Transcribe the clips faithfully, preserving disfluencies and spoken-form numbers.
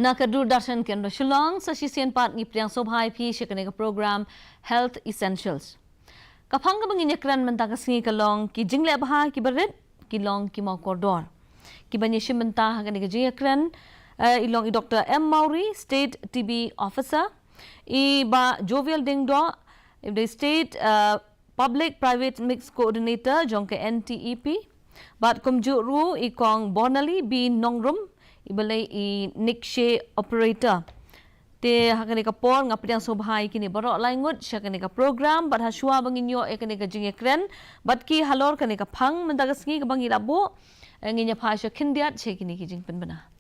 Na ka Doordarshan Kendra Shillong, sa shisien pat ngi pdiang sngewbha ïa phi sha kane ka program Health Essentials. Ka phang kaba ngin ïakren mynta ka sngi ka long ki jingleh bha kiba rit, ki long ki mawkordor. Kiban ïashim bynta ha kane ka jingïakren, eh, i long i Doktor M Mawrie, State T B Officer, i Bah Jovial Diengdoh, i ba dei State, eh, Public Private Mix Coordinator jong ka N T E P, bad kumjuh ruh i Kong Bonali B Nongrum, i ba lei i NICSHE Operator. Te ha kane ka por nga pdiang sngewbha ïa kine baroh lai ngut sha kane ka program, bad ha shuwa ba ngin ïoh ïa kane ka jingïakren bad ki halor kane ka phang mynta ka sngi kaba ngi la buh, eh, ngin ïa phai sha khyndiat sha kine ki jingpynbna.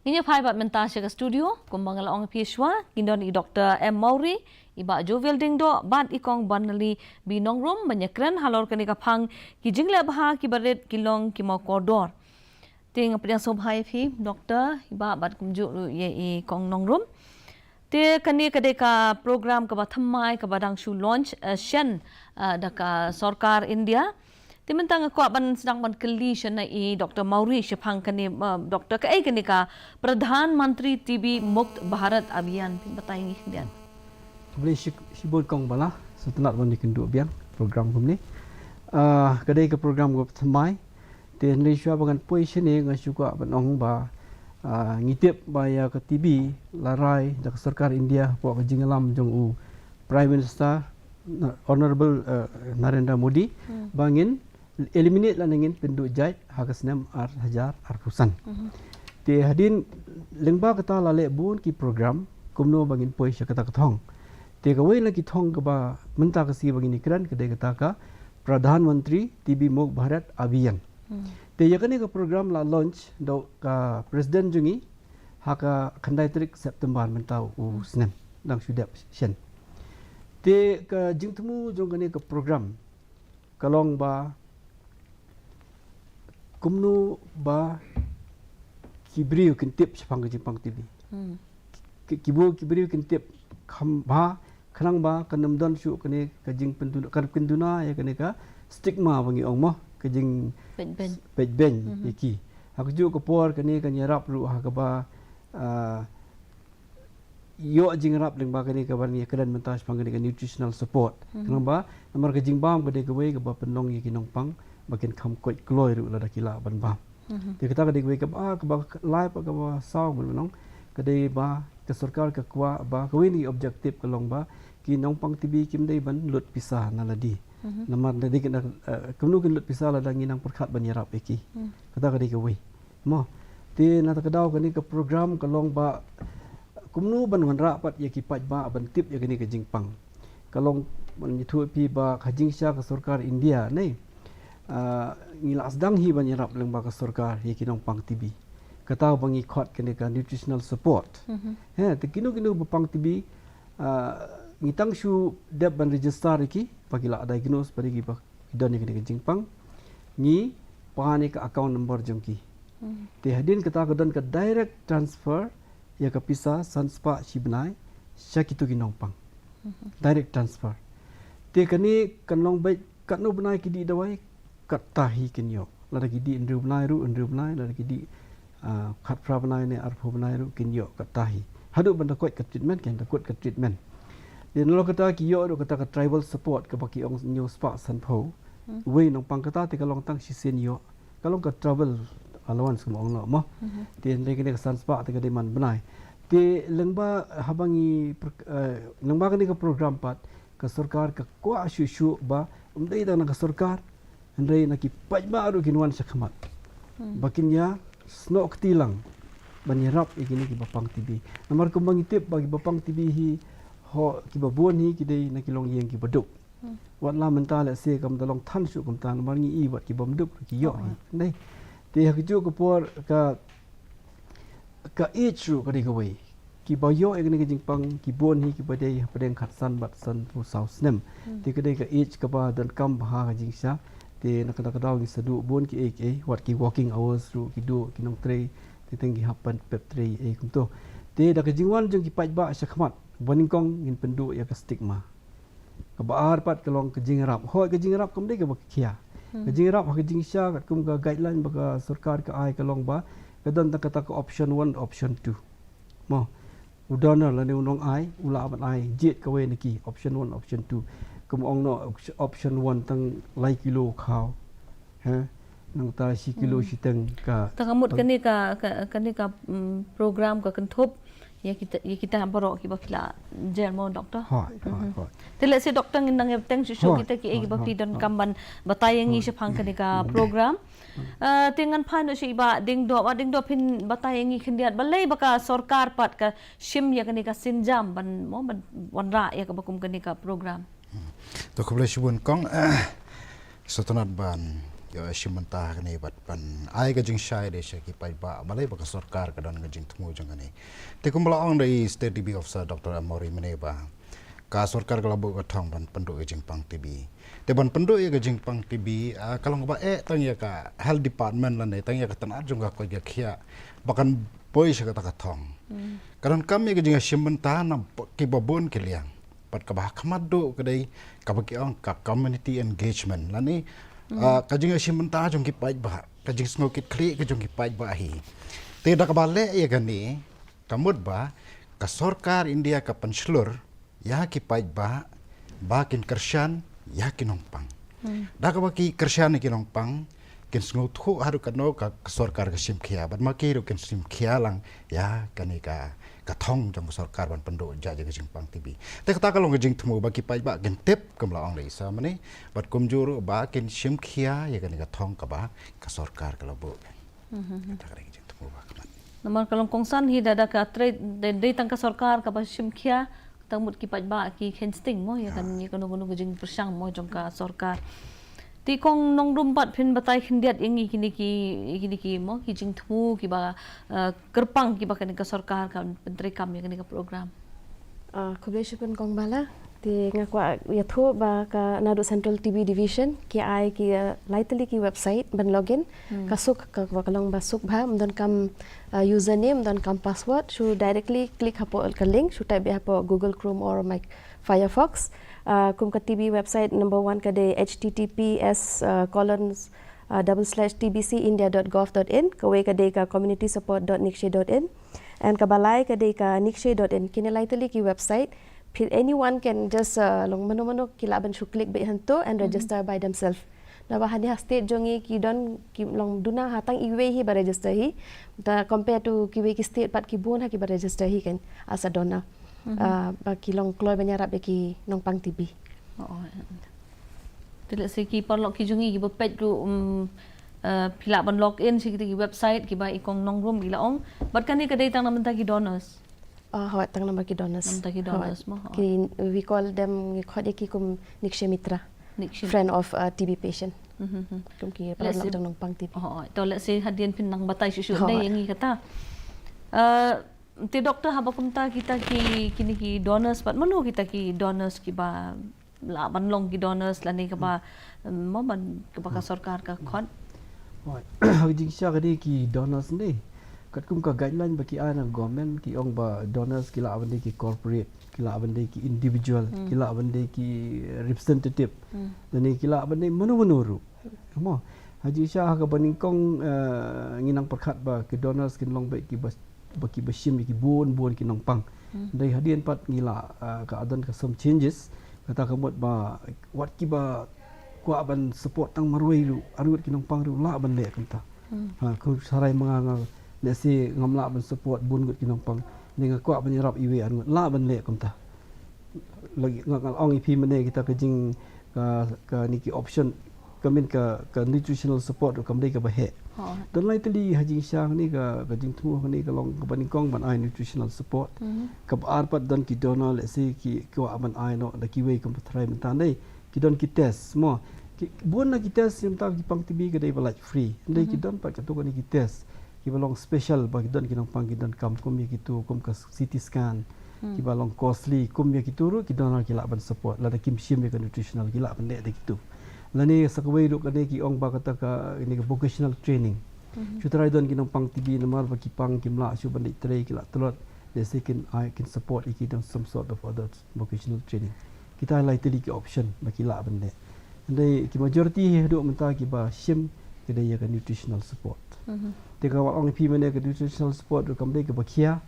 Ngin ïa phai bad mynta sha ka studio, kumba nga la ong ïa phi shuwa, ngin don i Doktor M Mawrie, i Bah Jovial Diengdoh, bad i Kong Bonali B Nongrum, ban ïakren halor kane ka phang ki jingleh bha kiba rit, ki long ki mawkordor. Te nga pdiang sngewbha ïa phi, Doktor, i Bah, bad kumjuh ruh ïa i Kong Nongrum. Te kane ka dei ka program kaba thymmai kaba dang shu launch, eh, shen, eh, da ka sorkar India. Te mynta nga kwah ban sdang ban kylli shen na i Doktor Mawrie shaphang kane, eh, Doktor, kaei kane ka Pradhan Mantri T B Mukt Bharat Abhiyan, phin batai ngi khyndiat. Khublei shi-, shibun Kong Bala, sngewtynnat ban ïakynduh biang program kumne. Ah, ka dei ka program kaba thymmai. Te hynrei shuwa ba ngan poi shane nga shu kwah ban ong ba, ah, ngi tip ba ïa ka T B la rai da ka sorkar India hapoh ka jingïalam jong u Prime Minister Na-, Honorable, eh, Narendra Modi, Hmm. ba ngin eliminate lane ngin pynduh jait ha ka snem ar hajar arphew san. Mhm. Te hadien lyngba kata la leh bun ki program kumno ba ngin poi sha kata ka thong. Te kawei na ki thong kaba mynta ka sngi ba ngin ïakren ka dei kata ka Pradhan Mantri T B Mukt Bharat Abhiyan. Hmm. Te ïa kane ka program la launch da ka President jong ngi ha ka khyndai tarik September mynta u Hmm. snem, dang shu dep shen. Te ka jingthmu jong kane ka program ka long ba kumno ba ki briew kin tip shaphang ka jingpang T B. Hmm. Ki, ki bun ki briew kin tip kham bha, khnang ba kan ym don shuh kane ka jingpynduna, kan pynduna ïa kane ka stigma ba ngi ong mo, ka jing Peit beiñ. peit beiñ Mhm. ïa ki. Ha kajuh ka por kane kan ïarap ruh ha kaba, ah, ïoh jingïarap lyngba kane kaba ngi ïakren mynta shaphang kane ka nutritional support. Mhm. Khnang ba namar ka jingbam ka dei kawei kaba pynlong ïa ki nongpang ba kin kham koit kloi ruh lada ki lah ban bam. Mhm. Te kata ka dei kawei kaba, ah, kaba lai pat kaba saw ban long ka dei ba ka sorkar ka kwah ba kawei na ki objective ka long ba ki nongpang T B kim dei ban lut pisa na lade. Mhm. Namar lade kane, eh, kumno kin lut pisa lada ngi nang pyrkhat ban ïarap ïa ki. Hmm. Kata ka dei kawei. Mo, te na kata ka daw kane ka program ka long ba kumno ban wanrah pat ïa ki paidbah ban tip ïa kane ka jingpang. Ka long ban ïathuh ïa phi ba ka jingshisha ka sorkar India ne, ah, ngi la sdang hi ban ïarap lyngba ka sorkar ïa ki nongpang T B. Kata ba ngi khot kane ka nutritional support. Mhm. He, te kino kino ba pang T B, ah, ngi tang shu dep ban register ïa ki ba ki la diagnose ba ki ba ki don ïa kane ka jingpang, ngi pan ïa ka account number jong ki. Hmm. Te hadien kata ka don ka direct transfer ïa ka pisa san spah shi bnai sha kito ki nongpang. Direct transfer. Te kane kan long beit katno bnai ki dih dawai, katta hi kin ïoh. Lada ki dih hynriew bnai ruh, hynriew bnai, lada ki dih, ah, khatphra bnai ne arphew bnai ruh kin ïoh katta hi. Haduh ban da koit ka treatment, kin da koit ka treatment. Te nalor kata ki ïoh ruh kata ka travel support kaba ki ong hynñiew spah sanphew. Wei nongpang kata te ka long tang shisien ïoh. Ka long ka travel allowance kumba ong noh mo. Te hynrei kane ka san spah te ka dei man bnai. Te lyngba haba ngi per-, eh, lyngba kane ka program pat ka sorkar ka kwah shuh shuh ba ym dei tang na ka sorkar, hynrei na ki paidbah ruh kin wan shakhmat. Ba kin ïa snoh kti lang ban ïarap ïa kine kiba pang T B. Namar kumba ngi tip ba kiba pang T B hi, ho, kiba bun hi ki dei na ki longïing kiba duk. Wat la mynta lehse kam da long than shuh kumta, namar ngi i wat ki bym duk ki ïoh hi. Dei. Te ha kajuh ka por ka, ka age ruh ka dei kawei. Kiba ïoh ïa kane ka jingpang ki bun hi kiba dei hapdeng khatsan bad sanphew saw snem. Te ka dei ka age kaba donkam bha ka jingshisha. Te na kata ka daw ngi sa duh bun kiei kiei, wat ki working hours ruh ki duh ki nongtrei. Te teng ki hap ban pep trei ei kumto. Te da ka jingwan jong ki paidbah shakhmat, ba nyngkong ngin pynduh ïa ka stigma. Kaba ar pat ka long ka jingïarap. Hooid, ka jingïarap kam dei kaba khia. Ka jingïarap ha ka jingshisha katkum ka guideline ba ka sorkar ka ai ka long ba ka don tang kata ka option one, option two. Mo, u donor lane u nongai u lah ban ai jied kawei na ki option one, option two. Kum ong noh option one tang lai kilo khaw. Ha? Nangta shi kilo shiteng ka. Tang ka mut kane ka, ka, kane ka, mm, program ka kynthup ïa kita, ïa kita baroh kiba phi la jer mo, Doctor. Hooid, hooid, hooid. Te lehse Doctor ngin nang ïa bteng shuh shuh kita kiei kiba phi donkam ban batai ïa ngi shaphang kane ka program. Ah, te ngan phai noh sha i Bah Diengdoh, Bah Diengdoh phin batai ïa ngi khyndiat balei ba ka sorkar pat ka shim ïa kane ka sienjam ban mo ban wanrah ïa kaba kum kane ka program. To khublei shibun kong. Sngewtynnat ban ïoh shim bynta ha kane bad ban ai ka jingshai de sha ki paidbah balei ba ka sorkar ka don ka jingthmu jong kane. Te kumba la ong da i State T B Officer Doctor Amori mynne ba ka sorkar ka la buh ka thong ban pynduh ïa ka jingpang T B. Te ban pynduh ïa ka jingpang T B, ah, ka long kaba eh tang ïa ka health department lane tang ïa ka tnat jong ka koit ka khiah ba kan poi sha kata ka thong. Ka donkam ïa ka jingshim bynta na kiba bun ki liang. Bad kaba ha khmat duh ka dei kaba ki ong ka community engagement lane, ah, ka jingïashim bynta jong ki paidbah, ka jingsngew kit khlieh ka jong ki paidbah hi. Te da kaba leh ïa kane ka mut ba ka sorkar India ka pynshlur ïa ki paidbah ba kin kyrshan ïa ki nongpang. Da kaba ki kyrshan ïa ki nongpang kin sngewthuh haduh katno ka, ka sorkar ka shim khia bad ma ki ruh kin shim khia lang ïa kane ka, ka thong jong ka sorkar ban pynduh ïa ka jingpang T B. Te kata ka long ka jingthmu ba ki paidbah kin tip kumba la ong da i Sir mynne bad kumjuh ruh ba kin shim khia ïa kane ka thong kaba ka sorkar ka la buh. Kata ka dei ka jingthmu ba ka mat. Namar ka long kongsan hi da, da ka trei dei, dei tang ka sorkar kaba shim khia, tang mut ki paidbah ki kheiñ sting mo ïa kan, ïa kano kano ka jingpyrshang mo jong ka sorkar. Te kong Nongrum pat phin batai khyndiat ïa ngi kine ki, kine ki mo ki jingthmu kiba, eh, kyrpang kiba kane ka sorkar kan pyntreikam ïa kane ka program. Ah, khublei shibun kong Bala. Te nga kwah ïathuh ba ka naduh Central T B Division ki ai ki, ah, lai tylli ki website ban login. Ka suk ka, ka long ba suk bha, ym donkam, ah, username, ym donkam password, shu directly click hapoh ka link, shu type beit hapoh Google Chrome or Mic-, Firefox. Ah, kum ka T B website number one ka dei H T T P S, ah, colon, ah, double slash T B C India dot gov dot in, kawei ka dei ka community support dot nikshay dot in, and kaba lai ka dei ka nikshay dot in. Kine lai tylli ki website, phi, anyone can just, ah, long mano mano ki lah ban shu click beit hangto and register by themselves. Naba hangne ha state jong ngi ki don ki long duna ha tang iwei hi ba register hi. Da compare to kiwei ki state pat ki bun ha kiba register hi kan. Asa dona. Ah, ba ki long kloi ban ïarap ïa ki nongpang T B. Oh, oh, eh. Te lehse ki paralok ki jong ngi kiba peit ruh, um, eh, phi lah ban log in sha kita ki website kiba i kong Nongrum i la ong. Bad kane ka dei tang na bynta ki donors. Ah, hooid, tang namar ki donors. Namar ki donors mo, hooid. Ki, we call them, ngi khot ïa ki kum Nikshay Mitra. Nikshay. Friend of, uh, T B patient. Mhm, mhm. Kum ki paralok jong nongpang T B. Hooid. To lehse hadien phin nang batai shuh shuh dei ïa ngi kata. Uh, te Doctor, haba kumta kita ki, kine ki donors pat, mano kita ki donors kiba lah ban long ki donors lane kaba, um, mo ban kaba ka sorkar ka khot. Hooid. Ha ka jingshisha ka dei ki donors ne. Katkum ka guideline ba ki ai na government ki ong ba donors ki lah ban dei ki corporate ki lah ban dei ki individual, ki lah ban dei ki representative, lane ki lah ban dei mano mano ruh. Mo, ha jingshisha ha kaba nyngkong, eh, ngi nang pyrkhat ba ki donors kin long ba kiba, ba kiba shim ïa ki bun bun ki nongpang. Dei hadien pat ngi lah, eh, ka don ka some changes, kata ka mut ba wat kiba kwah ban support tang marwei ruh, arngut ki nongpang ruh lah ban leh kumta. Ha, ko sarai ma nga, nga lehse ngam lah ban support bun ngut ki nongpang, ne nga kwah ban ïarap iwei arngut, lah ban leh kumta. Lagi nga, nga ong ïa phi mynne kita ka jing, ka, kane ki option, ka min ka, ka nutritional support ruh kam dei kaba heh. Don lai tylli ha jingshisha kane ka, ka jingthmu kane ka long kaba nyngkong ban ai nutritional support. Kaba ar pat don ki donor, lehse ki kwah ban ai noh da kiwei kum ba tharai mynta dei ki don ki test mo. Ki, bun na ki test mynta ki pang T B ka dei ba lait free. Dei ki don pat katto katne ki test kiba long special ba ki don ki nongpang ki donkam, kum ïa kitu kum ka C T scan, kiba long costly, kum ïa kitu ruh ki donor ki lah ban support, lada kim shim ïa ka nutritional ki lah ban leh da kitu. Lane sa kawei ruh kane ki ong ba kata ka, kane ka vocational training. Shu tharai don ki nongpang T B namar ba ki pang kim lah shuh ban leit trei, ki lah tlot, lehse kin ai, kin support ïa ki don some sort of other vocational training. Kita lai tylli ki option ba ki lah ban leh. Hynrei ki majority hi haduh mynta kiba shim ki dei ïa ka nutritional support. Te kaba ong ïa phi mynne ka nutritional support ruh kam dei kaba khia,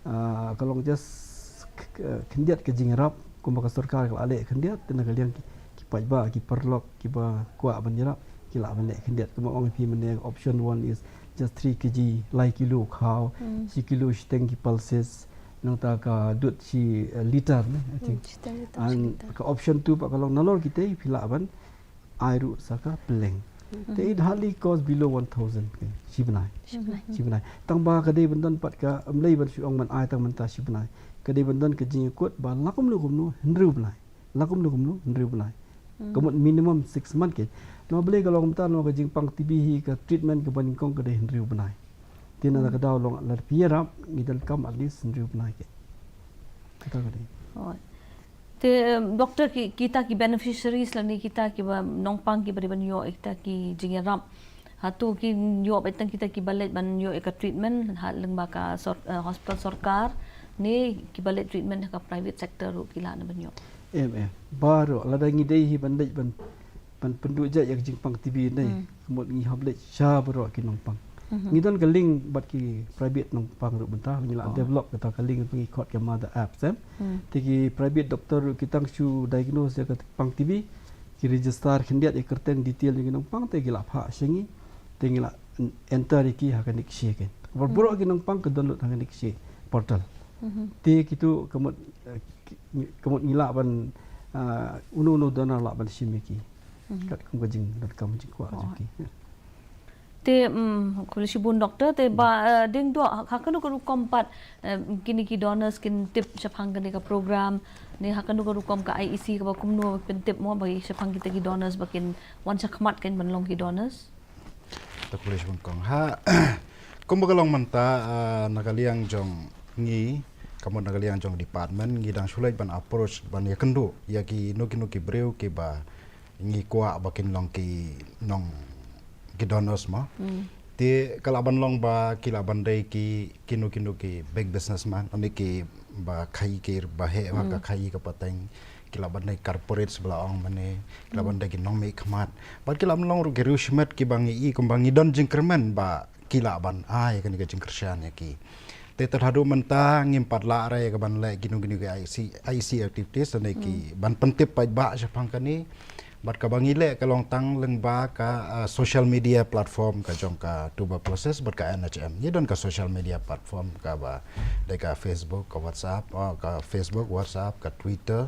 ah, ka long just k-, k-, khyndiat ka jingïarap, kumba ka sorkar ka la leh khyndiat, te na ka liang ki, ki paidbah, ki paralok kiba kwah ban ïarap ki lah ban leh khyndiat. Kumba ong ïa phi mynne, option one is just three K G, lai kilo khaw, shi kilo shiteng ki pulses, nangta ka dud shi, eh, liter ne, I think. An ka option two pat ka long nalor kitei phi lah ban ai ruh sa ka pylleng. Te it hardly cost below one thousand, okay, shi bnai. Shi bnai. Tang ba ka dei ban don pat ka, ym dei ban shu ong ban ai tang mynta shi bnai. Ka dei ban don ka jingïakut ba la kumno kumno hynriew bnai. La kumno kumno hynriew bnai. Ka mut minimum six month ke. Namar balei ka long mynta namar ka jingpang T B hi ka treatment kaba nyngkong ka dei hynriew bnai. Te na ka daw long lada phi ïarap ngi donkam at least hynriew bnai ke. Kata ka dei. Te, em, doctor, ki, kita ki beneficiaries lane kita kiba nongpang kiba dei ban ïoh ïa kita ki jingïarap, hato kin ïoh beit tang kita kiba leit ban ïoh ïa ka treatment ha lyngba ka sor-, eh, hospital sorkar ne kiba leit treatment ha ka private sector ruh ki lah ban ïoh? Em, em. Baroh, lada ngi dei hi ban leit ban, ban pynduh jait ïa ka jingpang T B ne, ka mut ngi hap leit sha baroh ki nongpang. Ngi don ka link bad ki private nongpang ruh mynta, ngi la develop kata ka link, ngi khot ka Mother App, em. Te ki private doctor ruh ki tang shu diagnose ïa ka pang T B, ki register khyndiat ïa kyrteng detail jong ki nongpang, te ki la phah sha ngi, te ngi la en-, enter ïa ki ha ka NEIGSHEE kein. Baroh ki nongpang ki download ha ka NEIGSHEE portal. Te kitu ka mut, eh, ki, ka mut ngi lah ban, ah, uno uno donor lah ban shim ïa ki. Katkum ka jingdonkam jingkwah jong ki. Te, mm, khublei shibun doctor, te ba, eh, dang duh, ha kano ka rukom pat, eh, kine ki donors kin tip shaphang kane ka program, ne ha kano ka rukom ka I E C kaba kumno pyntip mo ba shaphang kita ki donors ba kin wan shakhmat kin ban long ki donors? Te khublei shibun kong. Ha, kumba ka long mynta, eh, na ka liang jong ngi, ka mut na ka liang jong department, ngi dang shu leit ban approach, ban ïakynduh ïa kino kino ki briew kiba ngi kwah ba kin long ki nong, ki donors mo. Te ka lah ban long ba ki lah ban dei ki kino kino ki big businessman, lane kiba khaïi ki ba heh ba ka khaïi ka pateng, ki lah ban dei corporates ba la ong mynne, ki lah ban dei ki nongmihkhmat. Bad ki lah ban long ruh ki riewshimet kiba ngi i kumba ngi don jingkyrmen ba ki lah ban ai kane ka jingkyrshan ïa ki. Te tad haduh mynta ngim pat lah re ïa ka ban leh kino kino ki I C, I C activities, lane ki ban pyntip paidbah shaphang kane. Bad kaba ngi leh ka long tang lyngba ka, ah, social media platform ka jong ka tuberculosis bad ka N H M. Ngi don ka social media platform kaba dei ka Facebook, ka WhatsApp, oh, ka Facebook, WhatsApp, ka Twitter,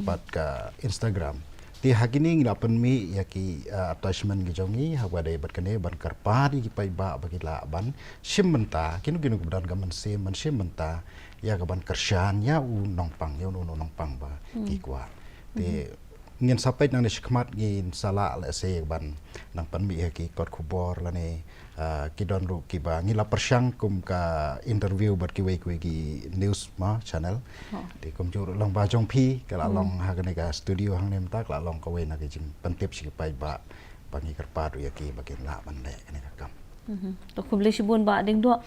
bad ka Instagram. Te ha kine ngi la pynmih ïa ki, ah, attachment ki jong ngi, ha kaba dei bad kane ban kyrpad ïa ki paidbah ba ki lah ban shim bynta, kino kino kiba don ka mynsiem ban shim bynta ïa ka ban kyrshan ïa u nongpang, ïa uno uno nongpang ba ki kwah. Te ngin sa peit nangne shakhmat ngin sa lah lehse ban nang pynmih ïa ki kot khubor lane, ah, ki don ruh kiba ngi la pyrshang kum ka interview bad kiwei kiwei ki news ma channel. Te kumjuh ruh lyngba jong phi ka la long ha kane ka studio hangne mynta ka la long kawei na ki jingpyntip sha ki paidbah ba ngi kyrpad ruh ïa ki ba kin lah ban leh kane ka kam. To khublei shibun Bah Diengdoh.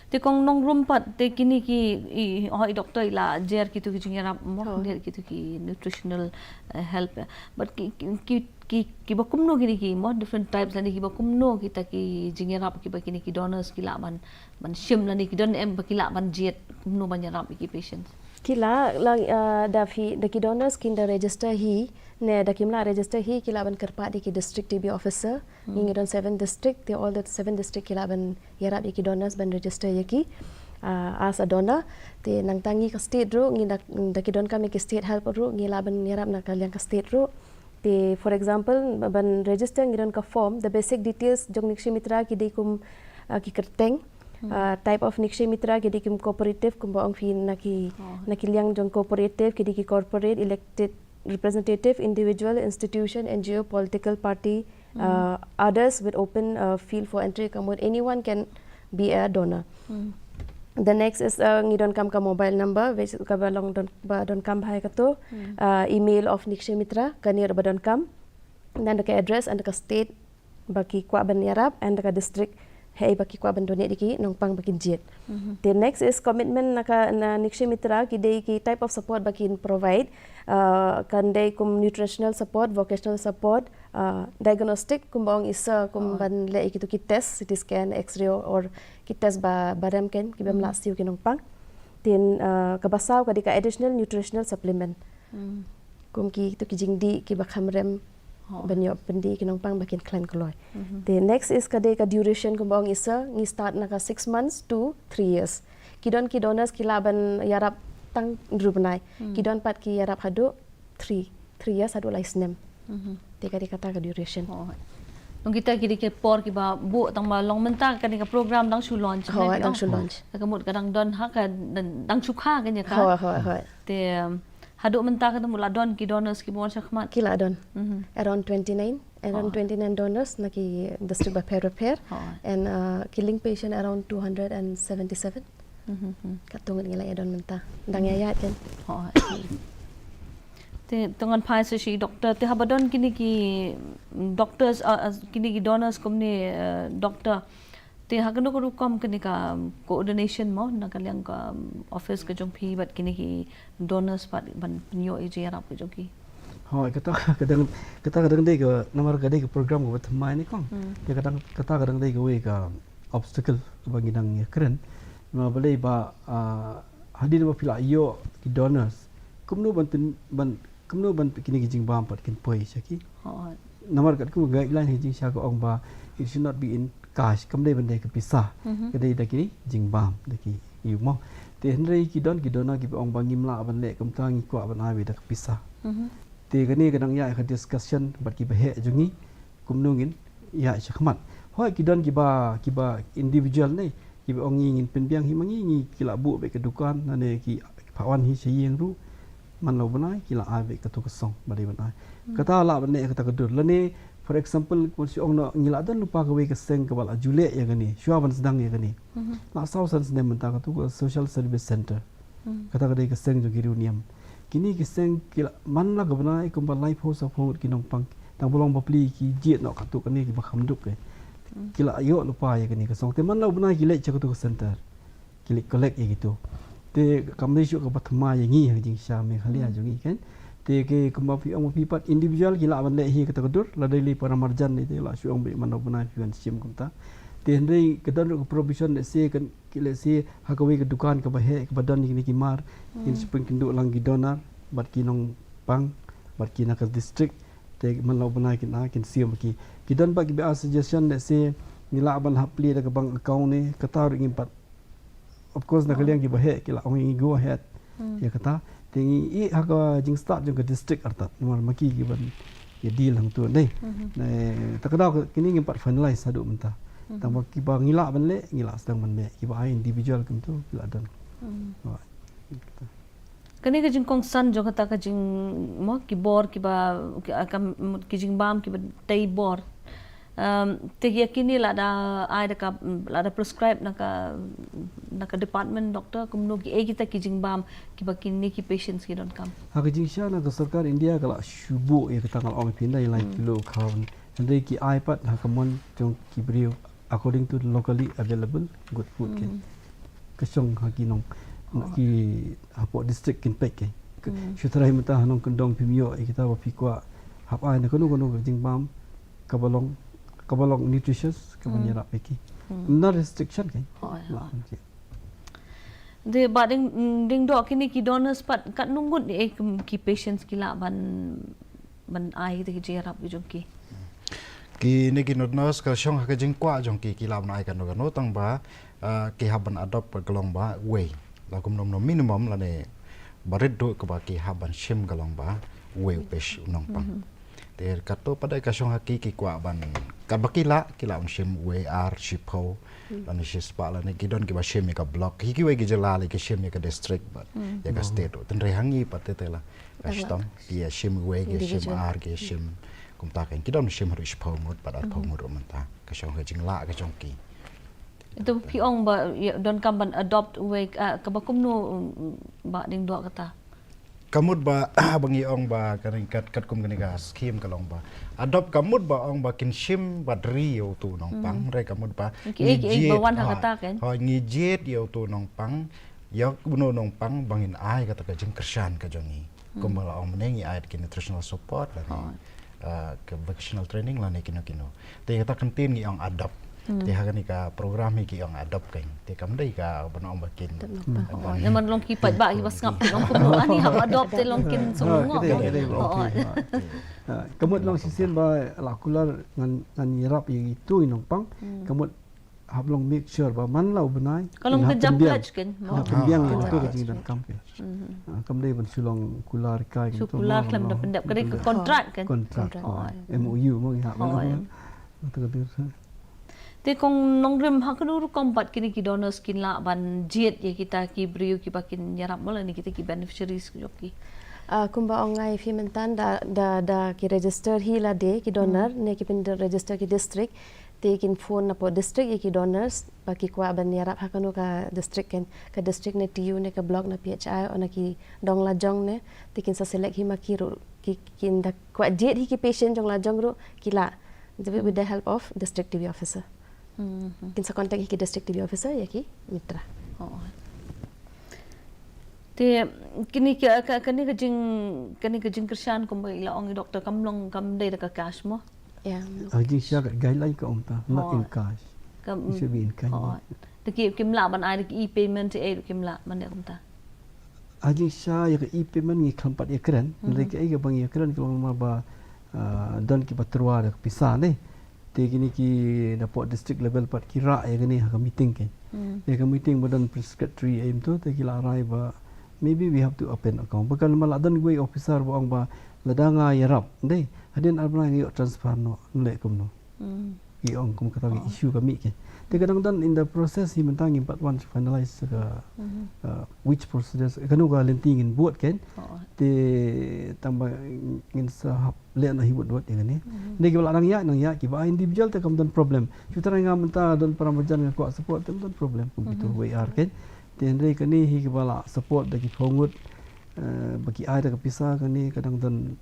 Te kong nongrum pat te kine ki i, oh, i doctor i la jer kitu ki jingïarap mo, oh, jer kitu ki nutritional, eh, help. But ki, ki, ki, ki, kiba kumno kine ki mo different types lane kiba kumno kita ki jingïarap kiba kine ki donors ki lah ban, ban shim lane ki don em ba ki lah ban jied kumno ban ïarap ïa ki patients. Ki lah, lah, uh, da phi, da ki donors kin da register hi, ne da kim lah register hi, ki lah ban kyrpad ïa ki district T B officer. Ngi, ngi don seven district, te all the seven district ki lah ban ïarap ïa ki donors ban register ïa ki, uh, as a donor. Te nangta ngi ka state ruh, ngi da, da ki donkam ïa ki state help ruh, ngi lah ban ïarap na ka liang ka state ruh. Te, for example, ban register ngi don ka form, the basic details jong Nikshay Mitra ki dei kum, uh, ki kyrteng, uh, type of Nikshay Mitra ki dei kum cooperative, kumba ong phi na ki, na ki liang jong cooperative, ki dei ki corporate, elected representative, individual, institution, N G O, political party, uh, others with open, uh, field for entry, ka mut anyone can be a donor. The next is, uh, ngi donkam ka mobile number, which kaba long don, ba donkam bha ïa kato, uh, email of Nikshay Mitra, kane ruh ba donkam. Then da ka address and ka state ba ki kwah ban ïarap and da ka district, hei ba ki kwah ban donate ïa ki nongpang ba kin jied. The next is commitment na ka, na Nikshay Mitra, ki dei ki type of support ba kin provide, uh, kan dei kum nutritional support, vocational support, uh, diagnostic, kumba ong i sir, kum ban leh ïa kitu ki test, C T scan, X-ray or ki test ba, ba rem ken, kiba ym lah siew ki nongpang. Then, uh, kaba saw ka dei ka additional nutritional supplement. Kum kitu ki jingdih kiba kham rem ban ïoh pyndih ki nongpang ba kin khlaiñ kloi. The next is ka dei ka duration, kumba ong i sir, ngi start na ka six months to three years. Ki don ki donors ki lah ban ïarap tang hynriew bnai. Ki don pat ki ïarap haduh three, three years haduh lai snem. Te ka dei kata ka duration. Nong kita ki dei ki por kiba buh, tang ba long mynta kane ka program dang shu launch. Hooid, dang shu launch. Ka mut ka dang don ha ka, dang, dang shu kha kane ka. Hooid, hooid, hooid. Te, um, haduh mynta ka mut la don ki donors kiba wan shakhmat. Ki la don. Around twenty-nine, around twenty-nine donors na ki district bapher bapher. And, uh, killing patient around two hundred and seventy-seven. Katto ngi la ïa don mynta. Dang ïa ïa ken. Te to ngan phai sa sha i doctor, te haba don kine ki doctors, uh, uh, kine ki donors kumne, uh, doctor. Te ha kano ka rukom kane ka coordination mo na ka liang ka, um, office ka jong phi bad kine ki donors pat ban pynïoh ïa i jingïarap ka jong ki. Hooid, kata ka dang, kata ka dang dei ka, namar ka dei ka program kaba thymmai ne kong. Ïa kata, kata ka dang dei kawei ka obstacle kaba ngi dang ïakren. Namar balei ba, ah, hadien ba phi la ïoh ki donors, kumno ban pyn, ban, kumno ban kine ki jingbam pat kin poi sha ki. Namar katkum ka guideline ha jingshisha ka ong ba it should not be in cash, kam dei ban dei ka pisa. Ka dei da ki jingbam, da ki ïew mo. Te hynrei ki don ki donor kiba ong ba ngim lah ban leh kumta, ngi kwah ban ai da ka pisa. Te kane ka dang ïa ka discussion bad kiba heh jong ngi kumno ngin ïa shakhmat. Hooid ki don kiba, kiba individual ne, kiba ong ngi ngin pynbiang hi ma ngi, ngi ki la buh beit ka dukan, lane ki phah wan hi sha ïing ruh. Man la u bnai ki la ai beit kato ka song ba dei ban ai. Kata lah ban leh kata ka dur. Lane, for example, kumba shu ong noh, ngi la don lypa kawei ka seng kaba la ju leh ïa kane, shuwa ban sdang ïa kane. La saw san snem mynta, kato ka Social Service Centre. Kata ka dei ka seng jong ki riewniam. Kine ki seng ki la, man la ka bnai kumba laiphew sawphew ngut ki nongpang, tang ba long bapli ki jied noh katto katne kiba kham duk, eh. Ki la ïoh lypa ïa kane ka song. Te man la u bnai ki leit sha kato ka centre. Ki leit collect ïa kito. Te kam dei shuh kaba thymmai ïa ngi ha ka jingshisha Meghalaya jong ngi, kan. Te kumba phi ong phi pat individual ki lah ban leh hi kata ka dur, lada lei para marjan ne te la shu ong beit man la u bnai phi wan shim kumta. Te hynrei ka don ruh ka provision, let's say, kan, ki, let's say, ha kawei ka dukan kaba heh, kaba don ïa kine ki mar, kin sa pynkynduh lang ki donor bad ki nongpang bad ki na ka district. Te man la u bnai kin, ah, kin shim ki. Ki don pat kiba ai suggestion, let's say, ngi lah ban hap plie da ka bank account ne, kata ruh ngim pat. Of course na ka liang kiba heh ki la ong ngi go ahead ïa kata. Te ngi ïa ha ka jingstad jong ka district artat, namar ma ki kiban ïa deal hangto, dei. Te ka daw kine ngim pat finalize haduh mynta. Tang ba kiba ngi lah ban leh, ngi lah sdang ban leh, kiba ai individual kumto ki la don. Kane ka jingkongsan jong kata ka jing, mo, ki bor kiba, ki, ah, kam, ki jingbam kiba tei bor. Um, te ïa kine lada ai da ka, lada prescribe na ka, na ka department doctor, kumno ki, eh, kita ki jingbam kiba kine ki patients ki donkam. Ha ka jingshisha na ka sorkar India ka la shu buh ïa kata, nga la ong ïa phi, nda ïa lai kilo khaw. Hynrei ki ai pat ha ka mon jong ki briew according to locally available good food ke. Ka shong ha ki nong, ki hapoh district kin pek ke. Shu trai mynta ha nongkyndong phim ïoh ïa kita ba phi kwah hap ai na kano kano ka jingbam kaba long, kaba long nutritious kaba ïarap ïa ki. Na restriction ke. Hooid, hooid. De ba ding, ding doh kine ki donors pat katno ngut eh ki patients ki lah ban, ban ai te ki jingïarap ki jong ki. Kine ki donors ka shong ha ka jingkwah jong ki, ki lah ban ai kano kano tang ba, ah, ki hap ban adopt ka long ba wei. La kumno kumno minimum lane barit duh kaba ki hap ban shim ka long ba wei u peit u nongpang. Te kato pat de ka shong ha ki, ki kwah ban, katba ki lah, ki lah ban shim wei ar shiphew lane shispah lane ki don kiba shim ïa ka block. Hi kiwei ki jylla lei ki shim ïa ka district bad ïa ka state. Tynrai ha ngi pat te te la ka shitom ki ïa shim wei, ki ïa shim ar, ki ïa shim kumta kan. Ki don shim haduh shiphew ngut bad arphew ngut ruh mynta. Ka shong ha ka jinglah ka jong ki. Ito phi ong ba ïa donkam ban adopt wei, ah, kaba kumno, mm, ba ding doh kata. Ka mut ba, ba ngi ong ba ka ring kat, katkum kane ka scheme ka long ba adopt ka mut ba ong ba kin shim bad ri ïa utu u nongpang, re ka mut ba ki, ngi ki, ki jied, ba wan ha, ha kata kan, ha, ngi jied ïa utu u nongpang, ïa uno u nongpang ba ngin ai kata ka jingkyrshan ka jong ngi. Kumba la ong mynne ngi ai ki nutritional support lane, ah, ka vocational training lane kino kino. Te kata ka ktien ngi ong adopt. Te ha kane ka program hi ki ong adopt kan. Te kam dei ka ban ong ba kin. Te nampak. Oh, namar long ki paidbah kiba sngap long kumno ani hap adopt te long kin sngewbha. Ka mut long shisien ba la kular ngan, ngan ïarap ïa itu i nongpang. Ka mut hap long make sure ba man la u bnai ka long ka jam pledge kan. Hap pynbiang ïa ka jingdonkam kan. Kam dei ban shu long kular kai. Shu kular khlem da pyndep, ka dei ka contract kan. Contract. M O U mo ngi hap. Te kong nongrim, ha kano rukom pat kine ki donors kin lah ban jied ïa kita ki briew kiba kin ïarap mo lane kita ki beneficiaries jong ki. Ah, kumba ong nga ïa phi mynta da, da, da ki register hi lade ki donor ne ki pyn register ki district. Te kin phone napoh district ïa ki donors ba ki kwah ban ïarap ha kano ka district kan, ka district ne T U ne ka block na P H I o na ki dong lajong ne. Te kin sa select hi ma ki ruh, ki, kin da kwah jied hi ki patient jong lajong ruh ki lah. With the help of district T B officer. Kin sa contact ïa ki district T B officer ïa ki mitra. Te kine ka, ka, kane ka jing, kane ka jingkyrshan kumba i la ong i doktor kam long, kam dei da ka cash mo. Ha jingshisha ka guideline ka ong ta, not in cash. It should be in kind. Te ki, kim lah ban ai da ki e-payment te ei ruh kim lah ban dei kumta. Ha jingshisha ïa ka e-payment ngi khlem pat ïakren. Hynrei kaei kaba ngi ïakren ka long namar ba, ah, don kiba tyrwa da ka pisa ne. Te kine ki napoh district level pat ki rah ïa kane ha ka meeting kan. Ïa ka meeting ba don prescriptory aim tu te ki la rai ba maybe we have to open account. Ba kan ma la don wei officer ba ong ba lada nga ïarap dei hadien ar bnai nga ïoh transfer noh, leh kumno. Ki ong kum kata ka issue ka mih kan. Te ka dang don in the process hi mynta ngim pat wan finalize ka, uh, which procedures, kano ka lynti ngin buat kan. Te tang ba ngin sa hap leh na hi wut wut ïa kane. Hynrei kiba la nang ïaid, nang ïaid, kiba ai individual te kam don problem. Shu trai nga mynta don para marjan nga kwah support te kam don problem kum kitu wei ar kan. Te hynrei kane hi kiba la support da ki phew ngut, eh, ba ki ai da ka pisa kane ka dang don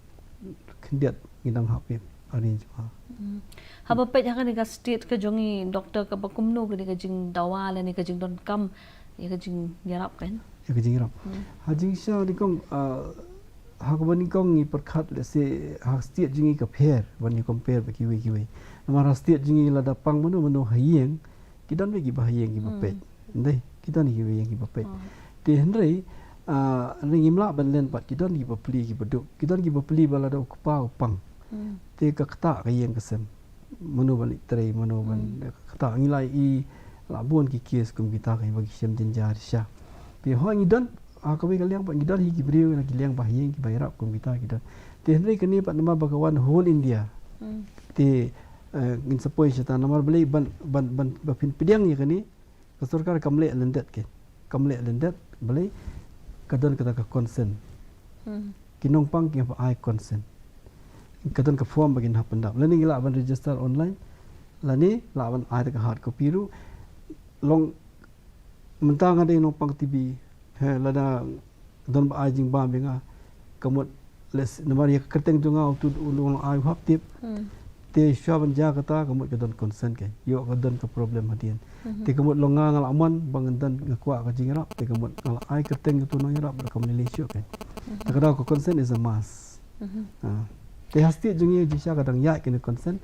khyndiat ngi dang hap ïa arrange ma. Haba peit ha kane ka state ka jong i doktor kaba kumno kane ka jingdawa lane ka jingdonkam ïa ka jingïarap kan. Ïa ka jingïarap. Ha jingshisha nyngkong, ah, ha kaba nyngkong ngi pyrkhat lehse ha state jong ngi ka pher ban ïa compare bad kiwei kiwei. Namar ha state jong ngi lada pang mano mano ha ïing ki don beit kiba ha ïing kiba peit. Ndei, ki don kiba ha ïing kiba peit. Te hynrei, ah, hynrei ngim lah ban len pat ki don kiba plie kiba duk. Ki don kiba plie ba lada u kpa u pang. Te ka ktah ka ïing ka sem. Mano ban leit trei, mano ban ktah, ngi la i la bun ki case kum kita ka ba ki shem jynjar sha. Te hooid ngi don, ha kawei ka liang pat ngi don hi ki briew na ki liang ba ha ïing kiba ïarap kum kita ki don. Te hynrei kane pat namar ba ka wan whole India. Te, eh, ngin sa poi shata namar balei ban, ban, ban, ba phin pdiang ïa kane. Ka sorkar kam leh lyndet ke. Kam leh lyndet, balei ka don kata ka consent. Ki nongpang ki hap ai consent. Ka don ka form ba kin hap pyndap. Lane ngi lah ban register online. Lane lah ban ai da ka hard copy ruh. Long mynta nga dei nongpang T B. He, lada don ba ai jingbam ïa nga. Ka mut lehse namar ïa ka kyrteng jong nga utu u long ai u hap tip. Te shuwa ban jia kata ka mut ka don consent ka. Ïoh ka don ka problem hadien. Te ka mut long nga nga la mon ba ngan don nga kwah ka jingïarap. Te ka mut nga la ai kyrteng ka tu nongïarap ba ka mut lei shuh ka. Te ka dei ka consent is a must. Ah. Te ha state jong ngi jingshisha ka dang ïaid kane consent.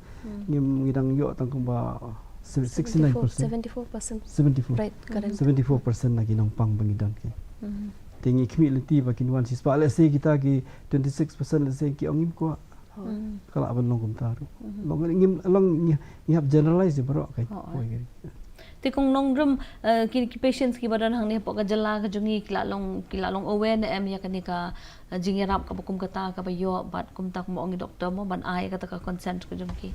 Ngi, ngi dang ïoh tang kumba sixty-nine percent. Seventy-four percent. Seventy-four. Right, correct. Seventy-four percent na ki nongpang ba ngi don ki. Te ngi khmih lynti ba kin wan shispah, let's say kita ki twenty-six percent, let's say ki ong ngim kwah. Ka lah ban long kumta ruh. Long ngim, long ngi, ngi hap generalize baroh kai. Te Kong Nongrum, eh, ki, ki patients kiba don hangne hapoh ka jylla ka jong ngi ki la long, ki la long aware ne em ïa kane ka, eh, jingïarap kaba kum kata kaba ïoh bad kumta kumba ong i doctor mo ban ai kata ka consent ka jong ki.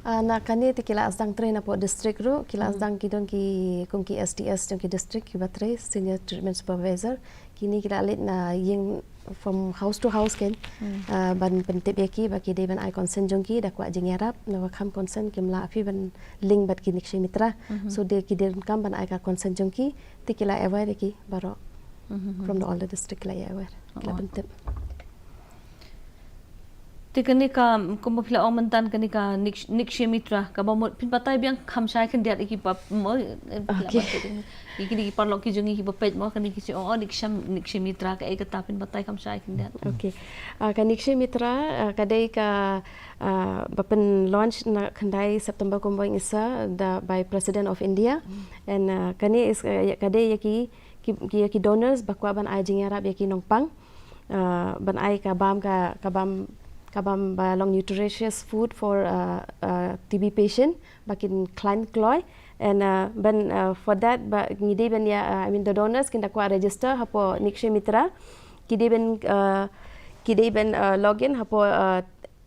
Ah, na kane te ki la sdang train hapoh district ruh, ki la sdang ki don ki kum ki S T S jong ki district kiba trei, senior treatment supervisor. Kine ki la leit na ïing from house to house ken. Ah, ban pyntip ïa ki ba ki dei ban ai consent jong ki da kwah jingïarap, naba kham consent kim lah phi ban link bad ki Nikshay Mitra. So dei ki dei kam ban ai ka consent jong ki, te ki la aware ïa ki baroh. From the all the district ki la aware. Ki la pyntip. Te kane ka, kumba phi la ong mynta kane ka Nik-, Nikshay Mitra, kaba mut phin batai biang kham shai khyndiat ïa ki ba, mo, eh, phi la batai ïa ki, ïa ki paralok ki jong ngi kiba peit mo, kane ki jong, oh, Nikshay, Nikshay Mitra kaei kata, phin batai kham shai khyndiat. Okay. Ah, ka Nikshay Mitra, ah, ka dei ka, ah, ba pynlaunch na khyndai September kumba ïa ngi sa da by President of India. And, ah, kane is, ah, ka dei ïa ki, ki, ki, ïa ki donors ba kwah ban ai jingïarap ïa ki nongpang. Uh, ban ai ka bam ka, ka bam, ka bam ba long nutritious food for, uh, uh, T B patient ba kin khlaiñ kloi. And, uh, ban, uh, for that ba ngi dei ban ïa, uh, I mean the donors kin da kwah register hapoh Nikshay Mitra. Ki dei ban, uh, ki dei ban, uh, login hapoh, uh,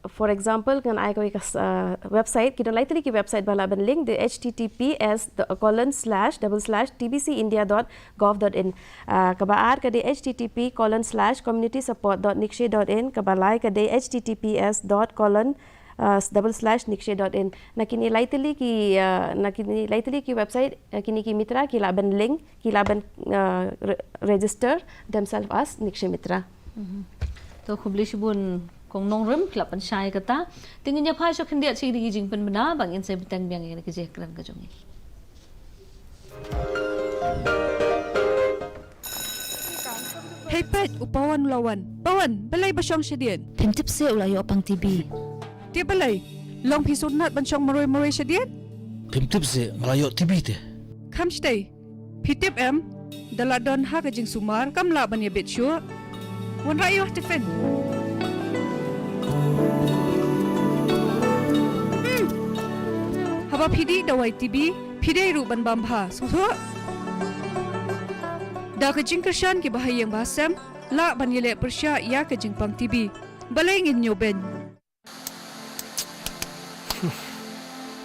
for example, ngan ai kawei ka, uh, website, ki don lai tylli ki website ba lah ban link, the H T T P S colon slash double slash T B C India dot gov dot in. Uh, kaba ar ka dei H T T P colon slash community support dot nikshay dot in, kaba lai ka dei H T T P S dot colon, uh, double slash nikshay dot in. Na kine lai tylli ki, uh, na kine lai tylli ki website, uh, kine ki mitra ki lah ban link, ki lah ban, uh, re-, register themselves as Nikshay Mitra. To khublei shibun Kong Nongrum, ki la pynshai kata. Te ngin ïa phai sha khyndiat sha ki jingpynbna ba ngin sa bteng biang ïa ka jingkren ka jong ngi. Hei peit, u Pawan u la wan. Pawan, balei ba shong shadien? Phim tip seh u la ïoh pang T B. Te balei? Long phi sngewtynnat ban shong marwei marwei shadien? Phim tip seh nga la ïoh T B te. Kham shtei. Phi tip em, da la don ha ka jingsumar kam lah ban ïa bit shuh. Wanrah ïa u tiffin. Hmm. Haba phi dih dawai T B, phi dei ruh ban bam bha, sngewthuh? Da ka jingkyrshan ki bahaïing bahasem lah ban ïaleh pyrshah ïa ka jingpang T B. Balei ngin ñiew beiñ?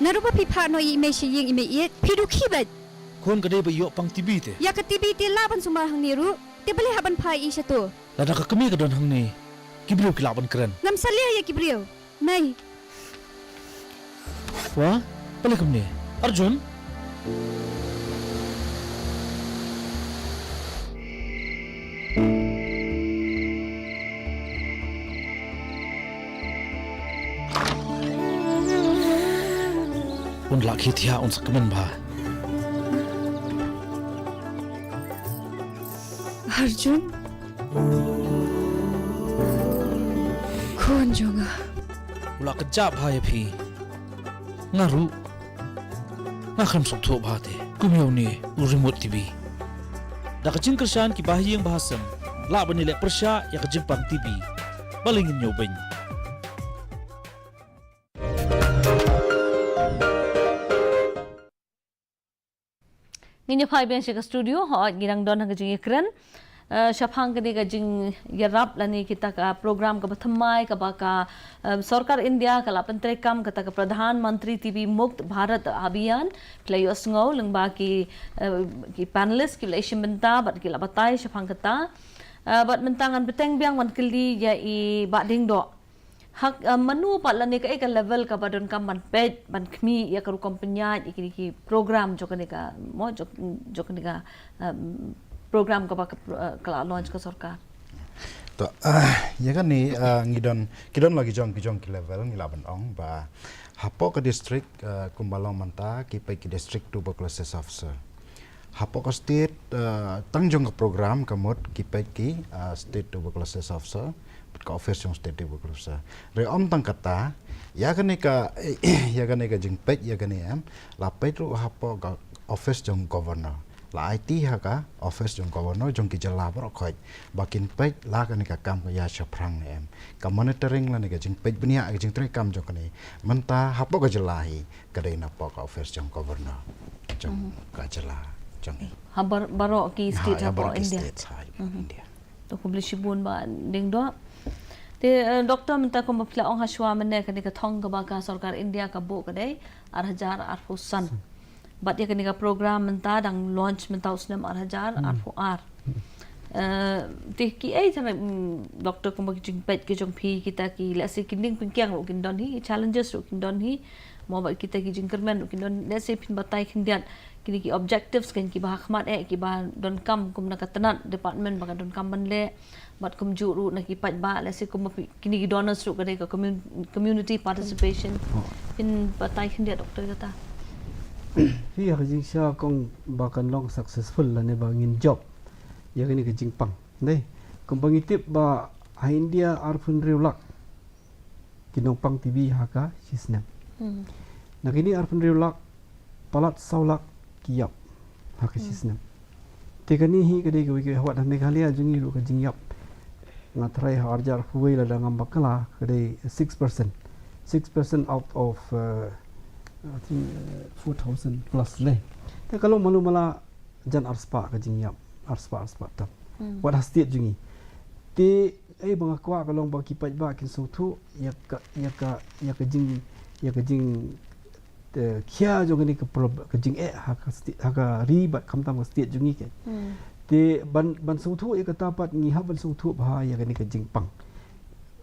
Naduh ba phi phah noh ïa i mei sha ïing i mei ïeit, phi dukhi beit. Khun ka dei ba ïoh pang T B te. Ïa ka T B te lah ban sumar hangne ruh, te balei hap ban phah ïa i shato? Lada ka kmie ka don hangne, ki briew ki lah ban kren. Ngam salia ïa ki briew. Mei. Wa, balei kumne? Arjun? Un lah khie thiah un sa kmen bha. Arjun. Khun jong nga. U la kjap bha ïa phi. Nga ruh. Nga khlem sngewthuh bha te. Kum ïa une u remote T V. Da ka jingkyrshan ki bahaïing bahasem lah ban ïaleh pyrshah ïa ka jingpang T V. Balei ngin ñiew beiñ? Ngin ïa phai biang sha ka studio, hooid ngi dang don ha ka jingïakren. Eh, shaphang kane ka jingïarap lane kita ka program kaba thymmai kaba ka, eh, Sorkar India ka la pyntreikam kata ka Pradhan Mantri T B Mukt Bharat Abhiyan, ki la ïohsngew lyngba ki, eh, ki panelist ki la ïashim bynta bad ki la batai shaphang kata. Eh, bad mynta ngan bteng biang wan kylli ïa i Bah Diengdoh. Hak, eh, mano pat lane kaei ka level kaba donkam ban peit, ban khmih ïa ka rukom pynïaid ïa kine ki program jong kane ka, mo, jong, jong kane ka, em, program kaba ka, eh, ka la launch ka sorkar. To, ah, ïa kane, ah, ngi don, ki don la ki jong, ki jong ki level, ngi lah ban ong ba hapoh ka district, ah, kumba long mynta, ki peit ki district tuberculosis officer. Hapoh ka state, ah, tang jong ka program ka mut ki peit ki, ah, state tuberculosis officer, bad ka office jong state tuberculosis officer. Hynrei ym tang kata, ïa kane ka, ïa kane ka jingpeit, ïa kane em, la peit ruh hapoh ka office jong governor. La aiti ha ka office jong governor jong ki jylla baroh khoit ba kin peit la kane ka kam ka ïa shaphrang ne em. Ka monitoring lane ka jingpeit bniah ka jingtrei kam jong kane mynta hapoh ka jylla hi ka dei napoh ka office jong governor jong ka jylla jong i. Ha bar-, baroh ki state ha baroh ki India. State ha India. To khublei shibun Bah Diengdoh. Te, eh, Doctor, mynta kumba phi la ong hashwa mynne kane ka thong kaba ka sorkar India ka buh ka dei ar hajar arphew san. Bad ïa kane ka program mynta dang launch mynta u snem ar hajar arphew ar. Eh, te ki ei tang, mm, Doctor, kumba ki jingpeit ki jong phi kita ki, let's say, ki ning pynkiang ruh kin don hi, challenges ruh kin don hi. Mo bad kita ki jingkyrmen ruh kin don, let's say, phin batai khyndiat kine ki objectives kan kiba ha khmat eh kiba donkam kum na ka tnat department ba ka donkam ban leh. Bad kumjuh ruh na ki paidbah, let's say, kumba phi, kine ki donors ruh ka dei ka commun-, community participation. Phin batai khyndiat, Doctor, kata. Phi ha ka jingshisha kong ba kan long successful lane ba ngin jop ïa kane ka jingpang. Dei, kumba ngi tip ba ha India arphew hynriew lak ki nongpang T B ha ka shisnem. Na kine arphew hynriew lak, palat saw lak ki ïap ha ka shisnem. Te kane hi ka dei kawei ka, wat ha Meghalaya jong ngi ruh ka jingïap, nga tharai ha ar hajar arphew wei lada ngam bakla ka dei six percent. Six percent out of, uh, I think, uh, four thousand plus ne. Te ka long malu mala jan arspah ka jingïap, arspah, arspah tam. Wat ha state jong ngi. Te, eh, ba nga kwah ka long ba ki paidbah kin sngewthuh ïa ka, ïa ka, ïa ka jing, ïa ka jing, eh, khia jong kane ka prob-, ka jingeh ha ka sti-, ha ka ri bad khamtam ka state jong ngi ke. Te ban, ban sngewthuh ïa kata pat ngi hap ban sngewthuh bha ïa kane ka jingpang.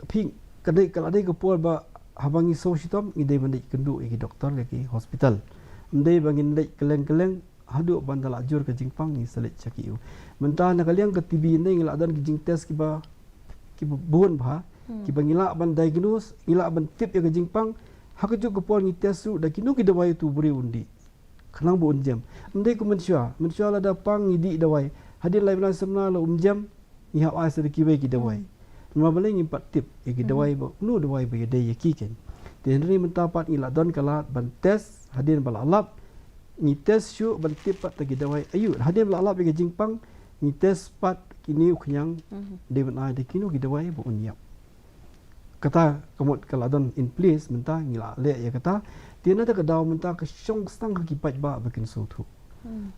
Phi, ka dei, ka la dei ka por ba haba ngi sngew shitom ngi dei ban leit kynduh ïa ki doktor ïa ki hospital. Ym dei ba ngin leit kylleng kylleng haduh ban da la jur ka jingpang ngi sa leit sha ki ïew. Mynta na ka liang ka T B ne ngi la don ki jingtest kiba, kiba bun bha, kiba ngi lah ban diagnose, ngi lah ban tip ïa ka jingpang. Ha kajuh ka por ngi test ruh da kino ki dawai utu u briew un dih. Khnang ba un jem. Ym dei kum mynshuwa, mynshuwa lada pang ngi dih dawai. Hadien lai bnai samla la um jem, ngi hap ai sa da kiwei ki dawai. Namar balei ngim pat tip ïa ki dawai ba, uno dawai ba ïadei ïa ki ken. Te hynrei mynta pat ngi la don ka lad ban test, hadien ba la lap, ngi test shuh ban tip pat da ki dawai aïu. Hadien ba la lap ïa ka jingpang, ngi test pat kine u khñiang, dei ban ai da kino ki dawai ba un ïap. Kata ka mut ka la don in place mynta ngi la leh ïa kata. Te na kata ka daw mynta ka shong sdang ha ki paidbah ba kin sngewthuh.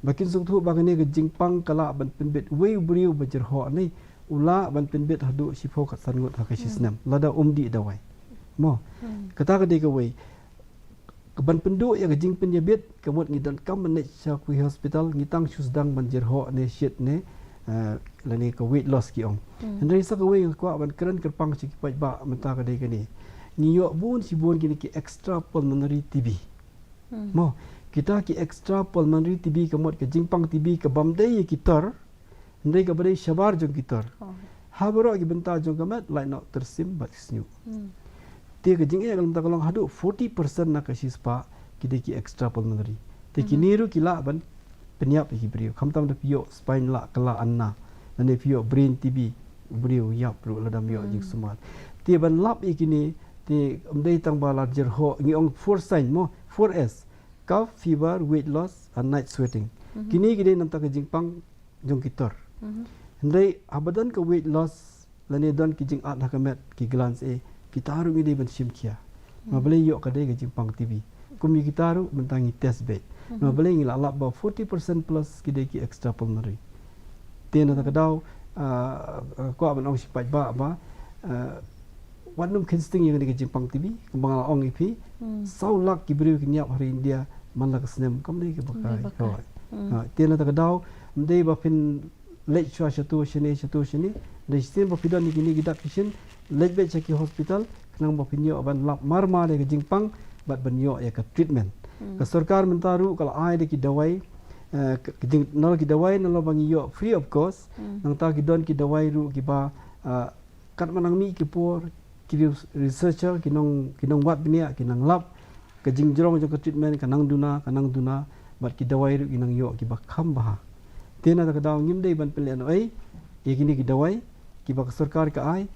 Ba kin sngewthuh ba kane ka jingpang ka lah ban pynbit uwei u briew ba jyrhoh ne u lah ban pynbit haduh shiphew khatsan ngut ha ka shisnem lada um dih dawai. Mo. Kata ka dei kawei. Ka ban pynduh ïa ka jingpynïabit, ka mut ngi donkam ban leit sha ki hospital, ngi tang shu sdang ban jyrhoh ne shit ne, eh, lane ka weight loss ki ong. Hynrei sa kawei nga kwah ban kren kyrpang sha ki paidbah mynta ka dei kane. Ngi ïoh bun shibun kine ki extra pulmonary T B. Mo, kita ki extra pulmonary T B ka mut ka jingpang T B ka bym dei ïa ki tor, hynrei kaba dei shabar jong ki tor. Ha baroh ki bynta jong ka met, lait noh tyrsim bad snieh. Te ka jingeh ka long mynta ka long haduh forty percent na ka shispah ki dei ki extra pulmonary. Te kine ruh ki lah ban pynïap ïa ki briew. Khamtam da phi ïoh spinal, kylla, anna. Lane phi ïoh brain T B, u briew u ïap ruh lada ym ïoh jingsumar. Te ban lap ïa kine, te ym dei tang ba la jyrhoh, ngi ong four sign mo, four S. Cough, fever, weight loss, and night sweating. Kine ki dei namar ka jingpang jong ki tor. Hynrei haba don ka weight loss, lane don ki jingat ha ka met, ki glands eh, kita ruh ngi dei ban shim khia. Namar balei ïoh ka dei ka jingpang T B. Kum ïa kita ruh mynta ngi test beit. Namar balei ngi la lap ba forty percent plus ki dei ki extra pulmonary. Te na kata ka daw, ah, ah, kwah ban ong sha ki paidbah ba, ah, wat nym kheiñ sting ïa kane ka jingpang T B, kumba nga la ong ïa phi, saw lak ki briew kin ïap ha ri India man la ka snem, kam dei kaba kai. Ah, te na kata ka daw, ym dei ba phin leit shuwa shato shane, shato shane, dei shisien ba phi don ïa kine ki dak ki shin, leit beit sha ki hospital, khnang ba phin ïoh ban lap marmar ïa ka jingpang, bad ban ïoh ïa ka treatment. Ka sorkar mynta ruh ka la ai da ki dawai, eh, ka, ka jing, nalor ki dawai, nalor ba ngi ïoh free of cost, nangta ki don ki dawai ruh kiba, eh, Katba nang mih ki por, ki re- researcher, ki nong ki nong wad bniah, ki nang lap ka jingjrong jong ka treatment ka nang duna, ka nang duna, bad ki dawai ruh ki nang ïoh kiba kham bha. Te na kata ka daw ngim dei ban pynleh noh ei ïa kine ki dawai kiba ka sorkar ka ai.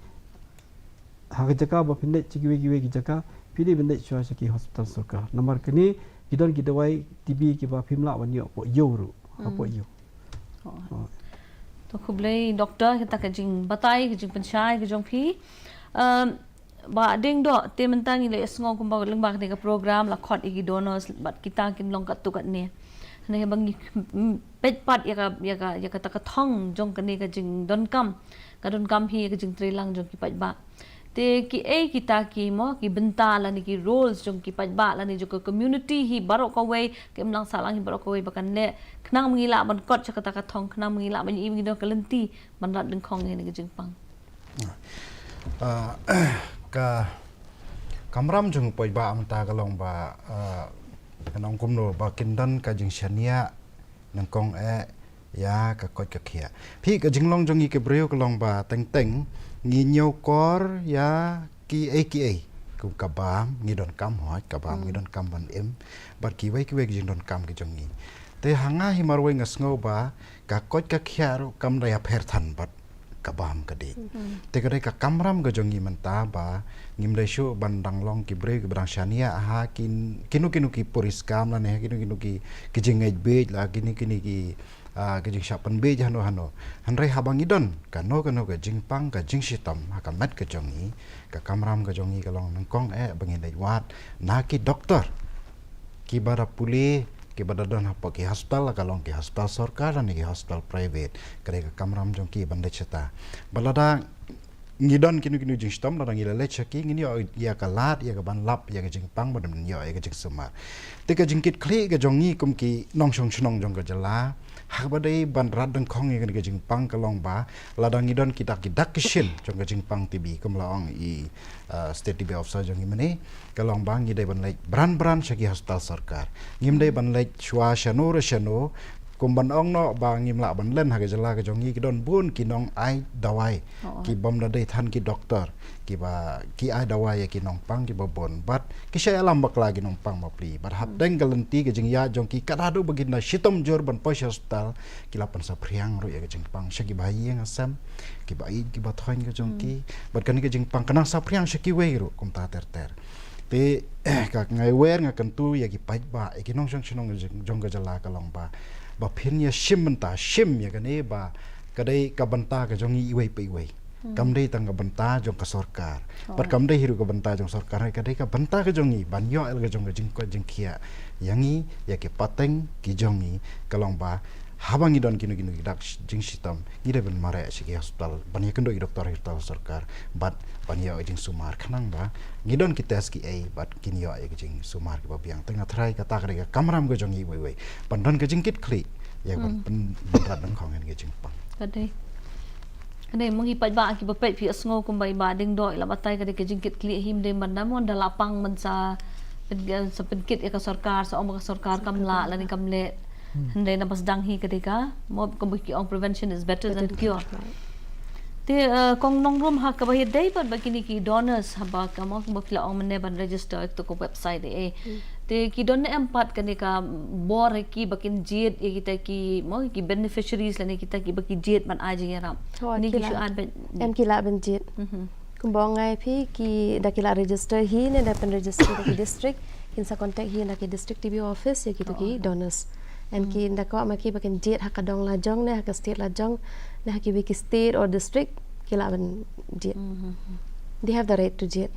Ha ka jaka ba phin leit sha kiwei kiwei ki jaka, phi dei ban leit shuwa sha ki hospital sorkar. Namar kane ki don ki dawai T B kiba phim lah ban ïoh hapoh ïew ruh, hapoh ïew. To khublei doktor, kita ka jingbatai, ka jingpynshai ka jong phi. Em, Bah Diengdoh, te mynta ngi la ïa sngew kumba lyngba kane ka program la khot ïa ki donors bad kita kin long katto katne. Hynrei ba ngi peit pat ïa ka ïa ka ïa kata ka thong jong kane ka jingdonkam, ka donkam hi ïa ka jingtrei lang jong ki paidbah. Te kiei kita ki mo ki bynta lane ki roles jong ki paidbah lane jong ka community hi baroh kawei, ka imlang sahlang hi baroh kawei ba kan leh khnang ba ngi lah ban kot sha kata ka thong, khnang ba ngi lah ban ïohi ba ngi don ka lynti ban rat dyngkhong ïa kane ka jingpang. Ah, ka kamram jong u paidbah mynta ka long ba, ah, kan ong kumno ba kin don ka jingshaniah nyngkong eh ïa ka koit ka khiah. Phi, ka jinglong jong ngi ki briew ka long ba teng teng ngi ñiewkor ïa kiei kiei. Kum ka bam ngi donkam, hooid, ka bam ngi donkam ban im bad kiwei kiwei ki jingdonkam ki jong ngi. Te ha nga hi marwei nga sngew ba ka koit ka khiah ruh kam da ïapher than bad ka bam ka dih. Te ka dei ka kamram ka jong ngi mynta ba ngim dei shuh ban dang long ki briew kiba dang shaniah ha kin kino kino ki puriskam lane ha kino kino ki ki jingngeit bieit la kino kino ki, ah, ki jingshah pynbieit hano hano. Hynrei haba ngi don kano kano ka jingpang ka jingshitom ha ka met ka jong ngi, ka kamram ka jong ngi ka long nyngkong eh ba ngin leit wad na ki doktor kiba da pule, kiba da don hapoh ki hospital, la ka long ki hospital sorkar lane ki hospital private. Ka dei ka kamram jong ki ban leit shata. Bad lada ngi don kino kino jingshitom, lada ngi la leit sha ki, ngin ïoh ïa ka lad ïa ka ban lap ïa ka jingpang bad ngin ïoh ïa ka jingsumar. Te ka jingkitkhlieh ka jong ngi kum ki nongshong shnong jong ka jylla ha kaba dei ban rat dyngkhong ïa kane ka jingpang ka long ba lada ngi don ki dak ki dak ki shin jong ka jingpang T B kum la ong i, ah, State T B Officer jong ngi mynne, ka long ba ngi dei ban leit bran bran sha ki hospital sorkar. Ngim dei ban leit shuwa shano re shano, kum ban ong noh ba ngim lah ban len ha ka jylla ka jong ngi ki don bun ki nong ai dawai. Ki bym da dei than ki doktor kiba ki ai dawai ïa ki nongpang kiba bun bad ki shah ïalam bakla ki nongpang bapli. Bad hapdeng ka lynti ka jingïaid jong ki, kat haduh ba kin da shitom jur ban poi sha hospital, ki la pynsaphriang ruh ïa ka jingpang sha kiba ha ïing ha sem, kiba ïeit kiba thoiñ ka jong ki. Bad kane ka jingpang ka nang saphriang sha kiwei ruh kumta ter ter. Te ka nga wer nga kyntu ïa ki paidbah, ïa ki nongshong shnong jong ka jylla ka long ba, ba phin ïa shim bynta, shim ïa kane ba ka dei ka bynta ka jong ngi iwei pa iwei. Kam dei tang ka bynta jong ka sorkar. Bad kam dei hi ruh ka bynta jong sorkar, ka dei ka bynta ka jong ngi ban ïoh ïa la ka jong ka jingkoit jingkhiah ïa ngi, ïa ki pateng ki jong ngi, ka long ba haba ngi don kino kino ki dak sh- jingshitom, ngi dei ban mareh sha ki hospital ban ïakynduh ïa ki doktor, ïa ki doktor sorkar bad ban ïoh ïa ka jingsumar, khnang ba ngi don ki test kiei bad kin ïoh ïa ka jingsumar kiba biang. Te nga tharai kata ka dei ka kamram ka jong ngi iwei iwei ban don ka jingkitkhlieh ïa ka ban pyn- ban rat dyngkhong ïa ka jingpang. Ka dei. Ka dei, ma ngi paidbah kiba peit, phi ïohsngew kumba i Bah Diengdoh i la batai, ka dei ka jingkitkhlieh hi ym dei ban da mon da la pang ban sa pyn- sa pynkit ïa ka sorkar, sa ong ba ka sorkar kam lah lane kam leh. Hynrei naba sdang hi ka dei ka, mo, kumba ki ong, prevention is better than cure. Te, eh, kong nongrum, ha kaba ïadei bad ba kine ki donors, haba ka, mo, kumba phi la ong mynne ban register ïa kato ka website eh. Te ki don ne em pat kane ka bor ha ki ba kin jied ïa kita ki, mo, ki beneficiaries lane kita kiba ki jied ban ai jingïarap? Hooid, ki lah. Em, ki lah ban jied. Kumba ong nga ïa phi, ki da ki lah register hi ne da pynregister da ki district, kin sa contact hi na ki district T B office ïa kito ki donors. Em, ki da kwah ma ki ba kin jied ha ka dong lajong ne ha ka state lajong ne ha kiwei ki state or district, ki lah ban jied. They have the right to jied.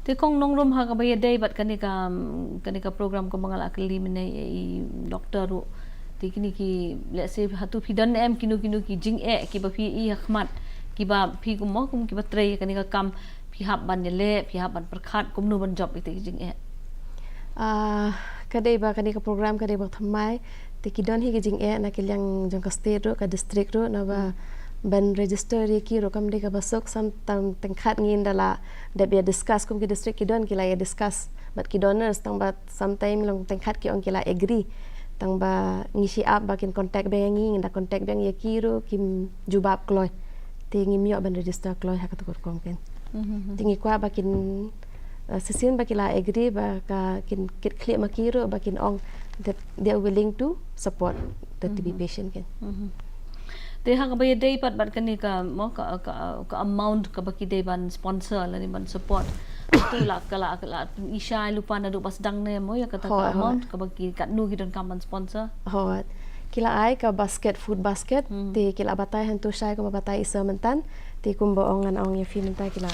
Te kong nongrum, ha kaba ïadei bad kane ka, kane ka program, kumba nga la kylli mynne ïa i doktor ruh, te kine ki, let's say, hato phi don em kino kino ki jingeh kiba phi ïohi ha khmat kiba phi kum, mo, kum kiba trei kane ka kam, phi hap ban ïaleh, phi hap ban pyrkhat, kumno ban jop ïa kita ki jingeh? Ah, ka dei ba kane ka program ka dei ba thymmai, te ki don hi ki jingeh na ki liang jong ka state ruh, ka district ruh, naba ban register ïa ki ruh kam dei kaba suk. Sometimes teng khat ngin da la dep ïa discuss kum ki district, ki don ki la ïa discuss bad ki donors, tang ba sometimes long teng khat ki ong ki la agree, tang ba ngi shu ap ba kin contact biang ïa ngi, ngin da contact biang ïa ki ruh kim jubab kloi. Te ngim ïoh ban register kloi ha kata ka rukom kan. Mhm. Te ngi kwah ba kin, uh, shisien ba ki la agree ba ka kin kit khlieh ma ki ruh ba kin ong that they are willing to support the T B Mhm. patient kan. Mhm. Te ha kaba ïadei pat bad kane ka, mo, ka, ka, ka amount kaba ki dei ban sponsor lane ban support. Tu la ka la, ka la pynishai lypa naduh ba sdang ne, mo, ïa kata ka Hooid, hooid. amount kaba ki katno ki donkam ban sponsor. Hooid. Ki la ai ka basket, food basket, Hmm. te ki la batai hangtu shai kumba batai i sir mynta, te kumba ong ngan ong ïa phi mynta ki la.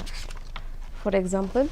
For example,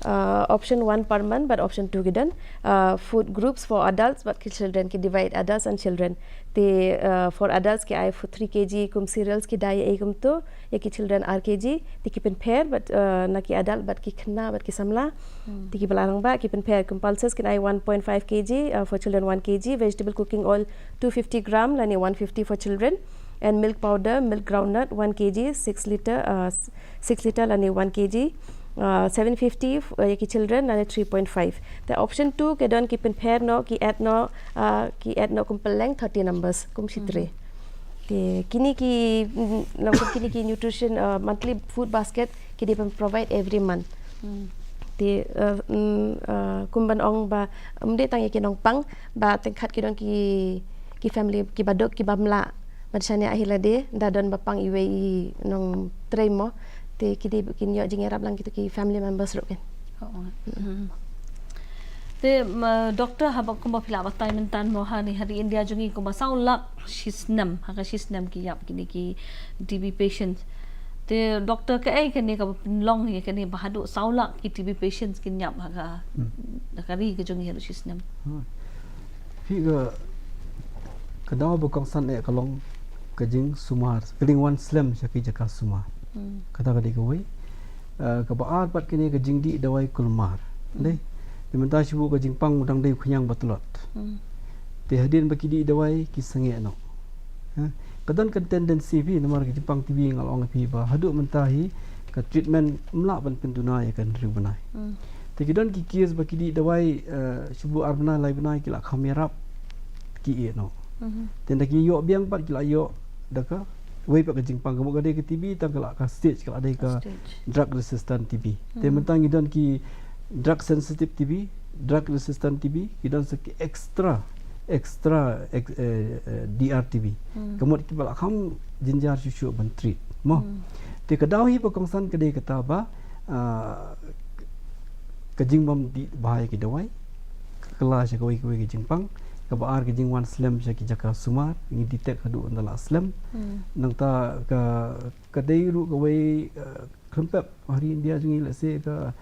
uh, option one per month, bad option two ki don, uh, food groups for adults bad ki children, ki divide adults and children. Te, uh, for adults ki ai food three K G kum cereals ki dai ei kumtu, ïa ki children ar K G, te ki pynpher bad, uh, na ki adult bad ki khynnah bad ki samla. Hmm. Te ki ba la rangbah ki pynpher kum pulses kin ai one point five K G, uh, for children one K G, vegetable cooking oil two fifty gram lane one fifty for children, and milk powder, milk groundnut one K G, six liter, uh, s-, six liter lane one K G, uh, seven fifty f-, uh, ïa ki children lane three point five. Te option two ki don ki pynpher noh, ki add noh, uh, ki add noh kum pylleng thirty numbers, kum shi tray. Hmm. Te kine ki, mm, long kum kine ki nutrition, uh, monthly food basket ki dei ban provide every month. Hmm. Te, uh, mm, uh, kum ban ong ba, um, dei tang ïa ki nongpang, ba teng khat ki don ki, ki family, ki ba duk, ki bym lah ban shaniah hi lade, da don ba pang iwei i nongtrei mo. Te ki dei kin ïoh jingïarap lang kitu ki family members ruh kan. Oh, oh. Hmm. Te, ma, doctor, haba kumba phi la batai mynta mo ha ri, ha ri India jong ngi kumba saw lak shi snem, ha ka shi snem ki ïap kine ki T B patients. Te doctor, kaei kane kaba pynlong ïa kane ba haduh saw lak ki T B patients kin ïap ha ka, Hmm. ha ka ri ka jong ngi haduh shi snem. Hmm. Phi ka, ka daw ba kongsan eh ka long ka jingsumar, ka jingwan slem sha ki jaka sumar. Hmm. Kata ka dei kawei. Eh, kaba ar pat kane ka jingdih dawai kulmar. Hmm. Dei. Te mynta shu ka jingpang u dang dei u khñiang ba tlot. Hmm. Te hadien ba ki dih dawai ki sangeh noh. Ha? Ka don ka tendency phi namar ka jingpang T B nga la ong phi ba haduh mynta hi ka treatment ym lah ban pynduna ïa ka hynriew bnai. Hmm. Te ki don ki case ba ki dih dawai, eh, shu ar bnai lai bnai ki la kham ïarap ki ïeh noh. Mhm. Te ynda ki ïoh biang pat ki la ïoh da kawei pat ka jingpang ka mut ka dei ka T B tang ka la ka stage ka la dei ka Stage. drug resistant T B. Te Hmm. mynta ngi don ki drug sensitive T B, drug resistant T B, ki don sa ki extra, extra, ex-, eh, eh, D R T B. Hmm. Ka mut kiba la kham jynjar shuh shuh ban treat. Mo. Hmm. Te ka daw hi ba kongsan ka dei kata ba, ah, ka jingbym dih bha ïa ki dawai, ka kylla sha kawei kawei ka jingpang, kaba ar ka jingwan slem sha ki jaka sumar, ngi detect haduh ynda la slem. Hmm. Nangta ka, ka dei ruh kawei, eh, khlem pep ha ri India jong ngi, let's say ka,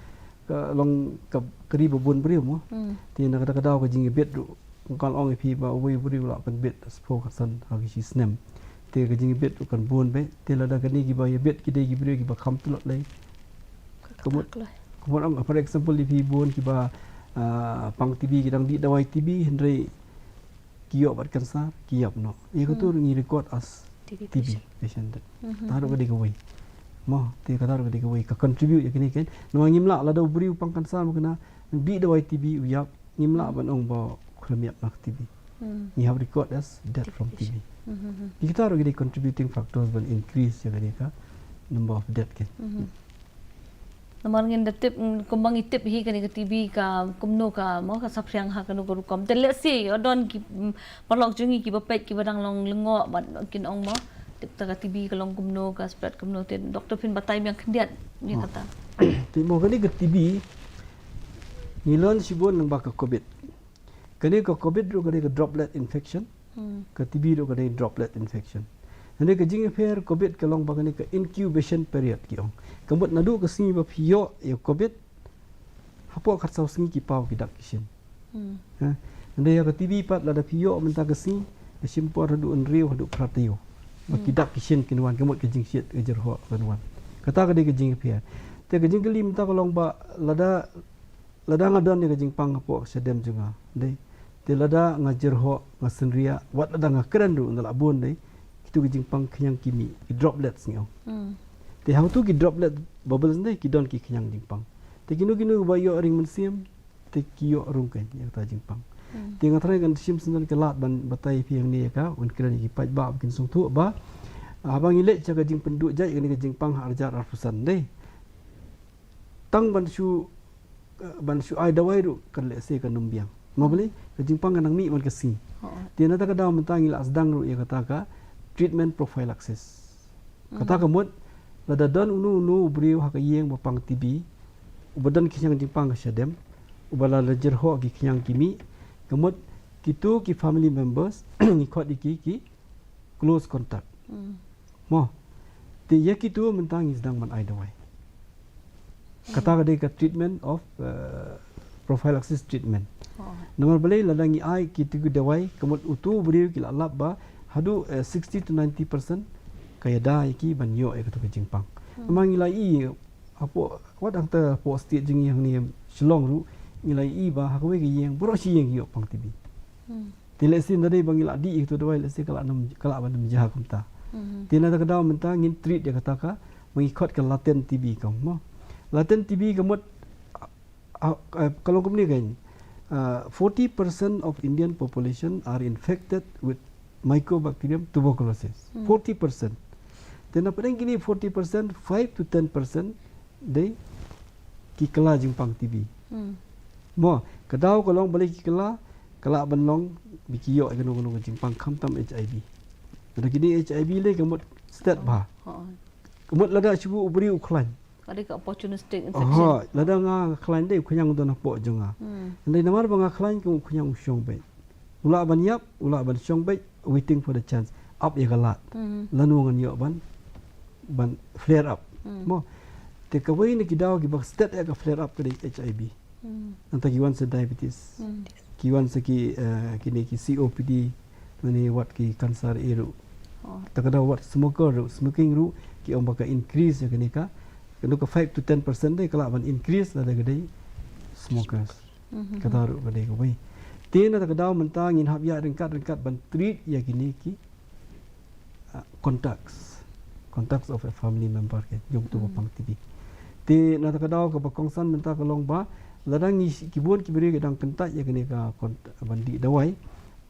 ka long ka, ka ri ba bun briew mo. Hmm. Te na kata ka daw ka jingïabit ruh, nga la ong ïa phi ba uwei u briew u lah pynbit shiphew khatsan ha ki shi snem. Te ka jingïabit ruh kan bun bha. Te lada kane kiba ïabit ki dei ki briew kiba kham tlot lei. Ka mut, ka mut ong, for example, ïa phi bun kiba, ah, pang T B, ki dang dih dawai T B, hynrei ki ïoh bad cancer, ki ïap noh. Ïa katu Hmm. ngi record as T B T B patient. patient. Mhm. Kata ruh ka dei kawei. Mo, te kata ruh ka dei kawei ka contribute ïa kane kan. Namar ngim lah lada u briew pang cancer mo kane, dih dawai T B u ïap, ngim lah Hmm. ban ong ba u khlem ïap na ka T B. Hmm. Ngi hap record as death T B from T B. patient. Mhm. Kita ruh ki dei contributing factors ban increase ïa kane ka number of death kan. Mhm. Namar ngin da tip, mm, kumba ngi tip hi kane ka T B ka kumno ka mo ka saphriang ha kano ka rukom. Te let's say, ïoh don ki, mm, paralok jong ngi kiba peit kiba dang long lyngngoh bad kin ong mo, tip ta ka T B ka long kumno, ka spread kumno, te doctor phin batai biang khyndiat ïa Hmm. kata. Te mo kane ka T B ngi lon shibun lyngba ka covid. Kane ka covid ruh kane ka droplet infection. Hmm. Ka T B ruh ka dei droplet infection. Hynrei ka jingïapher covid ka long ba kane ka incubation period ki ong. Ka mut naduh ka sngi ba phi ïoh ïa covid, hapoh khatsaw sngi ki paw ki dak ki shin. Hmm. Ha? Hynrei ïa ka T B pat lada phi ïoh mynta ka sngi, ka shim por haduh hynriew haduh phra taïew ba ki Hmm. dak ki shin kin wan, ka mut ka jingshit ka jyrhoh kan wan. Kata ka dei ka jingïapher. Te ka jingkylli mynta ka long ba lada lada nga don ïa ka jingpang hapoh shadem jong nga, dei. Te lada nga jyrhoh, nga synriah, wat lada nga kren ruh, ynda la bun, dei. Kitu ki jingpang khñiang ki mih, ki droplets ngi ong. Hmm. Te hangtu ki droplet bubbles, dei, ki don ki khñiang jingpang. Te kino kino ba ïoh ring mynsiem, te ki ïoh rung kein ïa kata jingpang. Hmm. Te nga trai kan shim syndon ka lad ban batai phi hangne ïa ka, un kren ïa ki paidbah ba kin sngewthuh ba Haba ngi leit sha ka jingpynduh jait kane ka jingpang ha arhajar arphew san, dei, tang ban shu, eh, ban shu ai dawai ruh kan lehse kan ym biang. Namar balei? Ka jingpang ka nang mih man ka sngi. Te na kata ka daw mynta ngi la sdang ruh ïa kata ka treatment prophylaxis. Kata ka mut, lada don uno uno u briew ha ka ïing ba pang T B, uba don khñiang jingpang ka shadem, uba la la jyrhoh ki khñiang ki mih, ka mut kito ki family members ngi khot ïa ki ki close contact. Mo. Te ïa kito mynta ngi sdang ban ai dawai. Kata ka dei ka treatment of, uh, prophylaxis treatment. Namar balei? Lada ngi ai kito ki dawai, ka mut uto u briew ki la lap ba haduh, eh, sixty to ninety percent ka ïada ïa ki ban ïoh ïa kato ka jingpang. Namar ngi la ïohi hapoh, wat hangta hapoh state jong ngi hangne Shillong ruh, ngi la ïohi ba ha kawei ka ïing baroh shi ïing ki ïoh pang T B. Te lehse ynda dei ba ngi la dih ïa kato ka dawai, lehse ka lah ban ym jia kumta. Te na kata ka daw mynta ngin treat ïa kata ka, ba ngi khot ka latent T B ka mo. Latent T B ka mut, ah, ah, ka long kumne kein. Ah, forty percent of Indian population are infected with Mycobacterium tuberculosis. Forty percent. Te na pdeng kine forty percent, five to ten percent dei ki kylla jingpang T B. Mo, ka daw ka long balei ki kylla, ka lah ban long ba ki ïoh ïa kano kano ka jingpang khamtam H I V. Lada kine H I V lei ka mut stet bha. Ka mut lada shu u briew u khlaiñ. Ka dei ka opportunistic infection. Lada nga khlaiñ dei u khñiang u don hapoh jong nga. Hynrei namar ba nga khlaiñ ka mut u khñiang u shong beit. U lah ban ïap, u lah ban shong beit, waiting for the chance. Ap ïa ka lad. Lano ngan ïoh ban, ban flare up. Mo. Te kawei na ki daw kiba stet ïa ka flare up ka dei H I V. Nangta ki wan sa diabetes. Ki wan sa ki, eh, kine ki C O P D, lane wat ki cancer eh ruh. Ta ka daw wat smoker ruh, smoking ruh, ki ong ba ka increase ïa kane ka. Kano ka five to ten percent dei ka lah ban increase lada ka dei smokers. Kata ruh ka dei kawei. Te na kata ka daw mynta ngin hap ïaid ryngkat ryngkat ban treat ïa kine ki, ah, contacts. Contacts of a family member kein, jong uto ba pang T B. Te na kata ka daw kaba kongsan mynta ka long ba, lada ngi ki bun ki briew ki dang kyntait ïa kane ka kont-, ban dih dawai.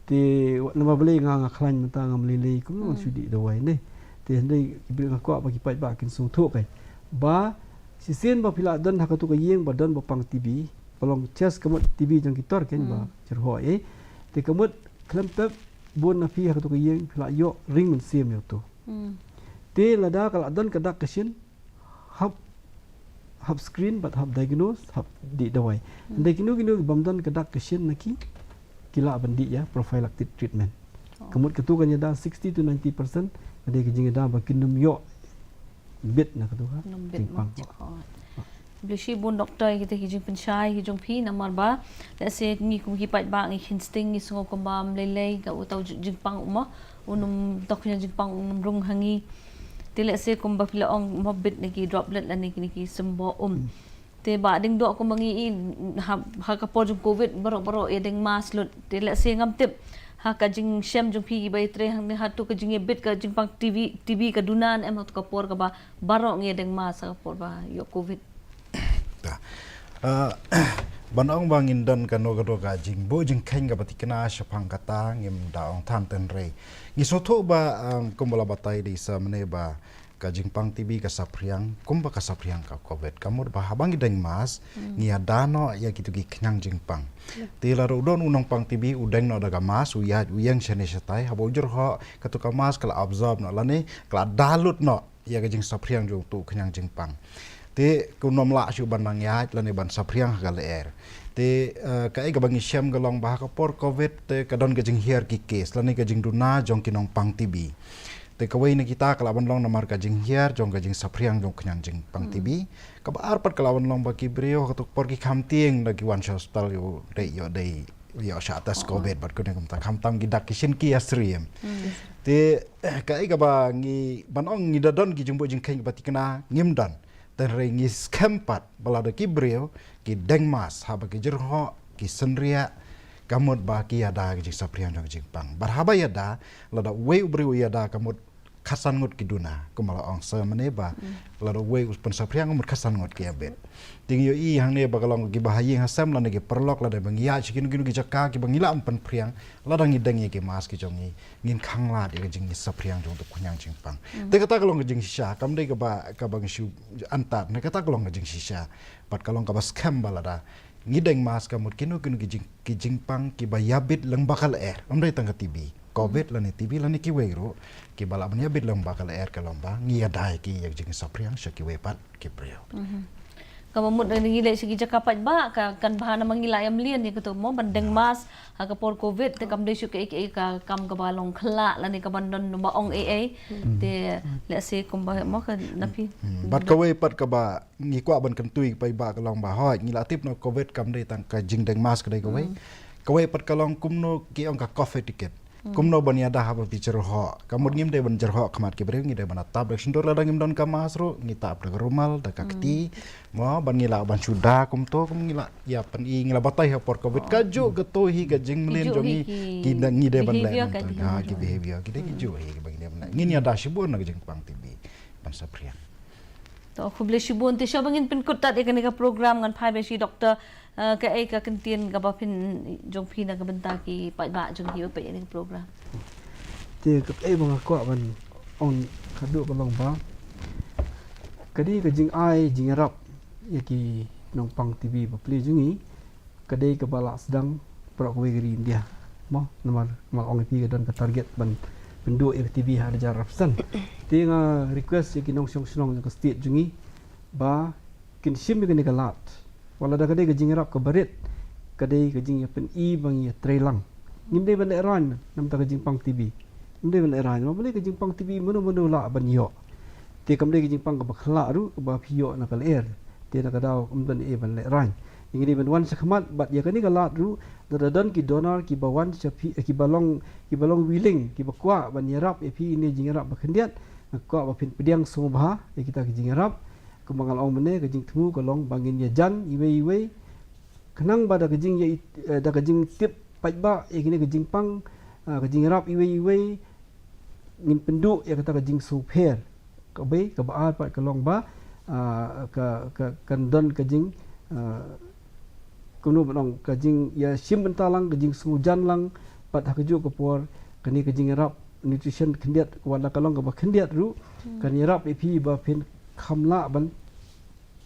Te namar balei nga nga khlaiñ mynta ngam lei lei kumno ngan shu dih dawai ne. Te hynrei ki briew nga kwah ba ki paidbah kin sngewthuh kein. Ba shisien ba phi la don ha kato ka ïing ba don ba pang T B, ba long chest ka mut T B jong ki tor kein ba jyrhoh eh. Te ka mut khlem pep bun na phi ha kato ka ïing phi la ïoh ring mynsiem ïa uto. Te lada ka la don ka dak ka shin, hap, hap screen bad hap diagnose, hap dih dawai. Hynrei kino kino ki bym don ka dak ka shin na ki, ki lah ban dih ïa prophylactic treatment. Ka mut kato kan ïada sixty to ninety percent ka dei ka jingïada ba kin ym ïoh bit na kato ka jingpang. Khublei shibun doktor ïa kita ki jingpynshai ki jong phi, namar ba lehse ngi kum ki paidbah ngi khynsting ngi sngew kumba ym lei lei ka uto u jingpang um, u nym, uto u khñiang jingpang um rung ha ngi. Te lehse kumba phi la ong morbid na ki droplet lane kine ki symboh um. Te ba dang doh kumba ngi i ha, ha ka por jong covid baroh baroh ïadeng mask lut. Te lehse ngam tip ha ka jingshem jong phi kiba ïatrei hangne hato ka jingïabit ka jingpang T B, T B ka duna ne em hato ka por kaba baroh ngi ïadeng mask ha ka por ba ïoh covid. Ban ong ba ngin don kano kano ka jingbuh jingkheiñ kaba thikna shaphang kata ngim da ong than, hynrei ngi sngewthuh ba, um, kumba la batai da i Sir mynne ba ka jingpang T B ka saphriang kumba ka saphriang ka covid. Ka mut ba haba ngi deng mask ngi ïada noh ïa kito ki khñiang jingpang. Te lada u don u nongpang T B u deng noh da ka mask, u ïaid u ïeng shane shatai, haba u jyrhoh kato ka mask ka la absorb noh lane ka la da lut noh ïa ka jingsaphriang jong uto u khñiang jingpang. Te ka un ym lah shuh ban nang ïaid lane ban saphriang ha ka lyer. Te, eh, kaei kaba ngi shem ka long ba ha ka por covid te ka don ka jinghiar ki case lane ka jingduna jong ki nongpang T B. Te kawei na kita ka lah ban long namar ka jinghiar jong ka jingsaphriang jong u khñiang jingpang T B. Kaba ar pat ka lah ban long ba ki briew ha kato ka por ki kham tieng da ki wan sha hospital ïoh dei, ïoh dei ïoh shah test covid bad kane kumta, khamtam ki dak ki shin ki ïasyriem. Te, eh, kaei kaba ngi ban ong ngi da don ki jingbuh jingkheiñ kaba thikna, ngim don. Hynrei ngi skhem pat ba lada ki briew ki deng mask haba ki jyrhoh, ki synriah, ka mut ba ki ïada ki jingsaphriang jong ka jingpang. Bad haba ïada, lada uwei u briew u ïada ka mut khatsan ngut ki duna, kumba la ong sa mynne ba lada uwei u pynsaphriang mut khatsan ngut ki ïabit. Te ngi ïohi hangne ba ka long kiba ha ïing ha sem lane ki paralok lane ba ngi ïaid sha kino kino ki jaka kiba ngi lah ban pynphriang, lada ngi deng ïa ki mask ki jong ngi, ngin khanglad ïa ka jingsaphriang jong uto u khñiang jingpang. Te kata ka long ka jingshisha, kam dei kaba, kaba ngi shu antad, ne kata ka long ka jingshisha. Bad ka long kaba skhem ba lada ngi deng mask ka mut kino kino ki jing, ki jingpang kiba ïabit lyngba ka lyer. Ym dei tang ka T B. Covid lane T B lane kiwei ruh, kiba lah ban ïabit lyngba ka lyer ka long ba ngi ïada ïa ki ïa ka jingsaphriang sha kiwei pat ki briew. Kaba mut ngi leit sha ki jaka paidbah, ka kan bha namar ngi lah ïa mlien ïa kato mo, ban deng mask ha ka por Covid, te kam dei shuh kaei kaei ka kam kaba long khyllah lane kaban don ba ong ei ei. Te lehse kumba mo ka na phi. Hmm. Bad kawei pat kaba ngi kwah ban kyntu ïa ki paidbah ka long ba hooid, ngi la tip na Covid kam dei tang ka jingdeng mask ka dei kawei. Kawei pat ka long kumno ki ong ka cough etiquette. Kumno ban ïada haba phi jyrhoh. Ka mut ngim dei ban jyrhoh khmat ki briew, ngi dei ban tap da ka shyntur, lada ngim don ka mask ruh ngi tap da ka rumal, da ka kti. Mo, ban ngi lah ban shu da kumto, kum ngi lah ïa pyni, ngi lah batai ha por Covid. Kajuh kato hi ka jingmlien jong ngi, ki dang ngi dei ban leh behavior mynta. Ha, ki behavior ki dei kijuh hi kiba ngi dei ban leh. Ngin ïada shibun na ka jingpang T B ban saphriang. To, khublei shibun. Te shuwa ba ngin pynkut tad ïa kane ka program, ngan phai beit sha i Doctor, eh, kaei ka kyntien kaba phin jong phi na ka bynta ki paidbah jong ngi ba peit ïa kane ka program. Te kaei ba nga kwah ban ong khatduh ka long ba ka dei ka jingai jingïarap ïa ki nongpang T B bapli jong ngi, ka dei kaba la sdang baroh kawei ka ri India. Mo, namar kumba la ong ïa phi ka don ka target ban pynduh ïa ka T B ha ar hajar arphew san. Te nga request ïa ki nongshong shnong jong ka state jong ngi ba kin shim ïa kane ka lad. Wat lada ka dei ka jingïarap kaba rit, ka dei ka jingïapyni ba ngi ïatreilang. Ngim dei ban lehraiñ namar ka jingpang T B. Ngim dei ban lehraiñ namar balei ka jingpang T B mano mano lah ban ïoh. Te kam dei ka jingpang kaba khyllah ruh kaba phi ïoh na ka lyer. Te na ka daw ym don ei ban lehraiñ. Ngi dei ban wan shakhmat bad ïa kane ka lad ruh, lada don ki donor kiba wan sha phi, eh, kiba long, kiba long willing, kiba kwah ban ïarap ïa phi ïa kane ka jingïarap ba khyndiat, nga kwah ba phin pdiang sngewbha ïa kita ki jingïarap. Kumba nga la ong mynne, ka jingthmu ka long ba ngin ïajan iwei iwei. Khnang ba da ka jing ïa, eh, da ka jingtip paidbah ïa kane ka jingpang, ah, ka jingïarap iwei iwei, ngin pynduh ïa kata ka jingsngewpher. Kaba, kaba ar pat ka long ba, ah, ka, ka, kan don ka jing, ah, kumno ban ong, ka jingïashim bynta lang, ka jingsngewjan lang, bad ha kajuh ka por kane ka jingïarap nutrition khyndiat, wat la ka long kaba khyndiat ruh, kan ïarap ïa phi ba phin kham lah ban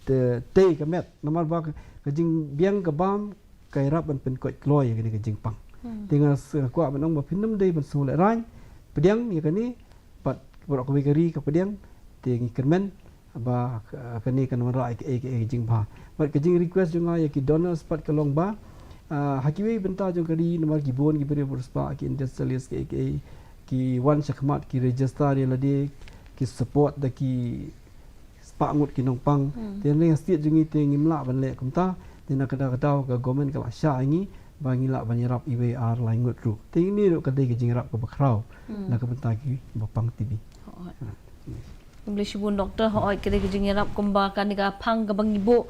te, tei ka met. Namar ba ka, ka jingbiang ka bam ka ïarap ban pynkoit kloi ïa kane ka jingpang. Te nga s-, nga kwah ban ong ba phin ym dei ban sngewlehraiñ, pdiang ïa kane, bad baroh kawei ka ri ka pdiang, te ngi kyrmen ba, ah, kane kan wanrah ïa kaei kaei ka jingbha. Bad ka jingrequest jong nga ïa ki donors pat ka long ba, ah, ha kiwei bynta jong ka ri namar ki bun ki briew ba riewspah, ki industrialist, kaei kaei, ki wan shakhmat, ki register ïa lade, ki support da ki spah ngut ki nongpang. Te na ka state jong ngi te ngim lah ban leh kumta. Te na ka daw ka daw ka government ka la shah ïa ngi ba ngi lah ban ïarap iwei ar lai ngut ruh. Te ine ruh ka dei ka jingïarap kaba khraw na ka bynta kiba pang T B. Hooid. Khublei shibun Doctor, hooid ka dei ka jingïarap kumba kane ka phang kaba ngi buh.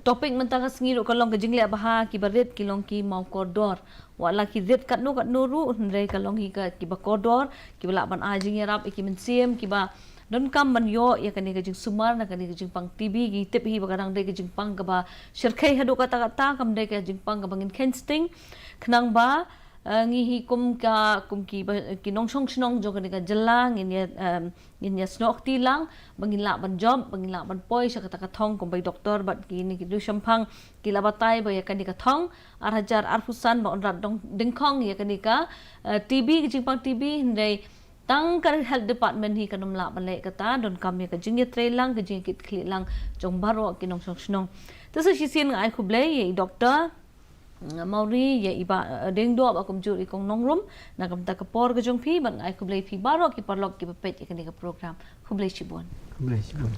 Topic mynta ka sngi ruh ka long ka jingleh bha kiba rit ki long ki mawkordor. Wat la ki rit katno katno ruh, hynrei ka long hi ka kiba kordor, kiba lah ban ai jingïarap ïa ki mynsiem kiba donkam ban ïoh ïa kane ka jingsumar na kane ka jingpang T B. Ngi tip hi ba ka dang dei ka jingpang kaba shyrkhei haduh katta katta, kam dei ka jingpang kaba ngin kheiñ sting. Khnang ba, eh, ngi hi kum ka, kum ki ba, ki nongshong shnong jong kane ka jylla ngin ïa, em, ngin ïasnoh kti lang ba ngin lah ban jop, ba ngin lah ban poi sha kata ka thong, kumba i Doctor bad kine ki dushamphang ki la batai ba ïa kane ka thong ar hajar arphew san ba Conrad Dong-, Dingkhong ïa kane ka, eh, T B, ka jingpang T B, hynrei tang ka Health Department hi kan ym lah ban leh kata, donkam ïa ka jingïatreilang, ka jingïakitkhlieh lang jong baroh ki nongshong shnong. Te sa shisien nga ai khublei ïa i Doctor Mawrie, ïa i Bah, eh, Diengdoh, bad kumjuh i Kong Nongrum, na ka bynta ka por ka jong phi, bad nga ai khublei phi baroh ki paralok kiba peit ïa kane ka program. Khublei shibun. Khublei shibun.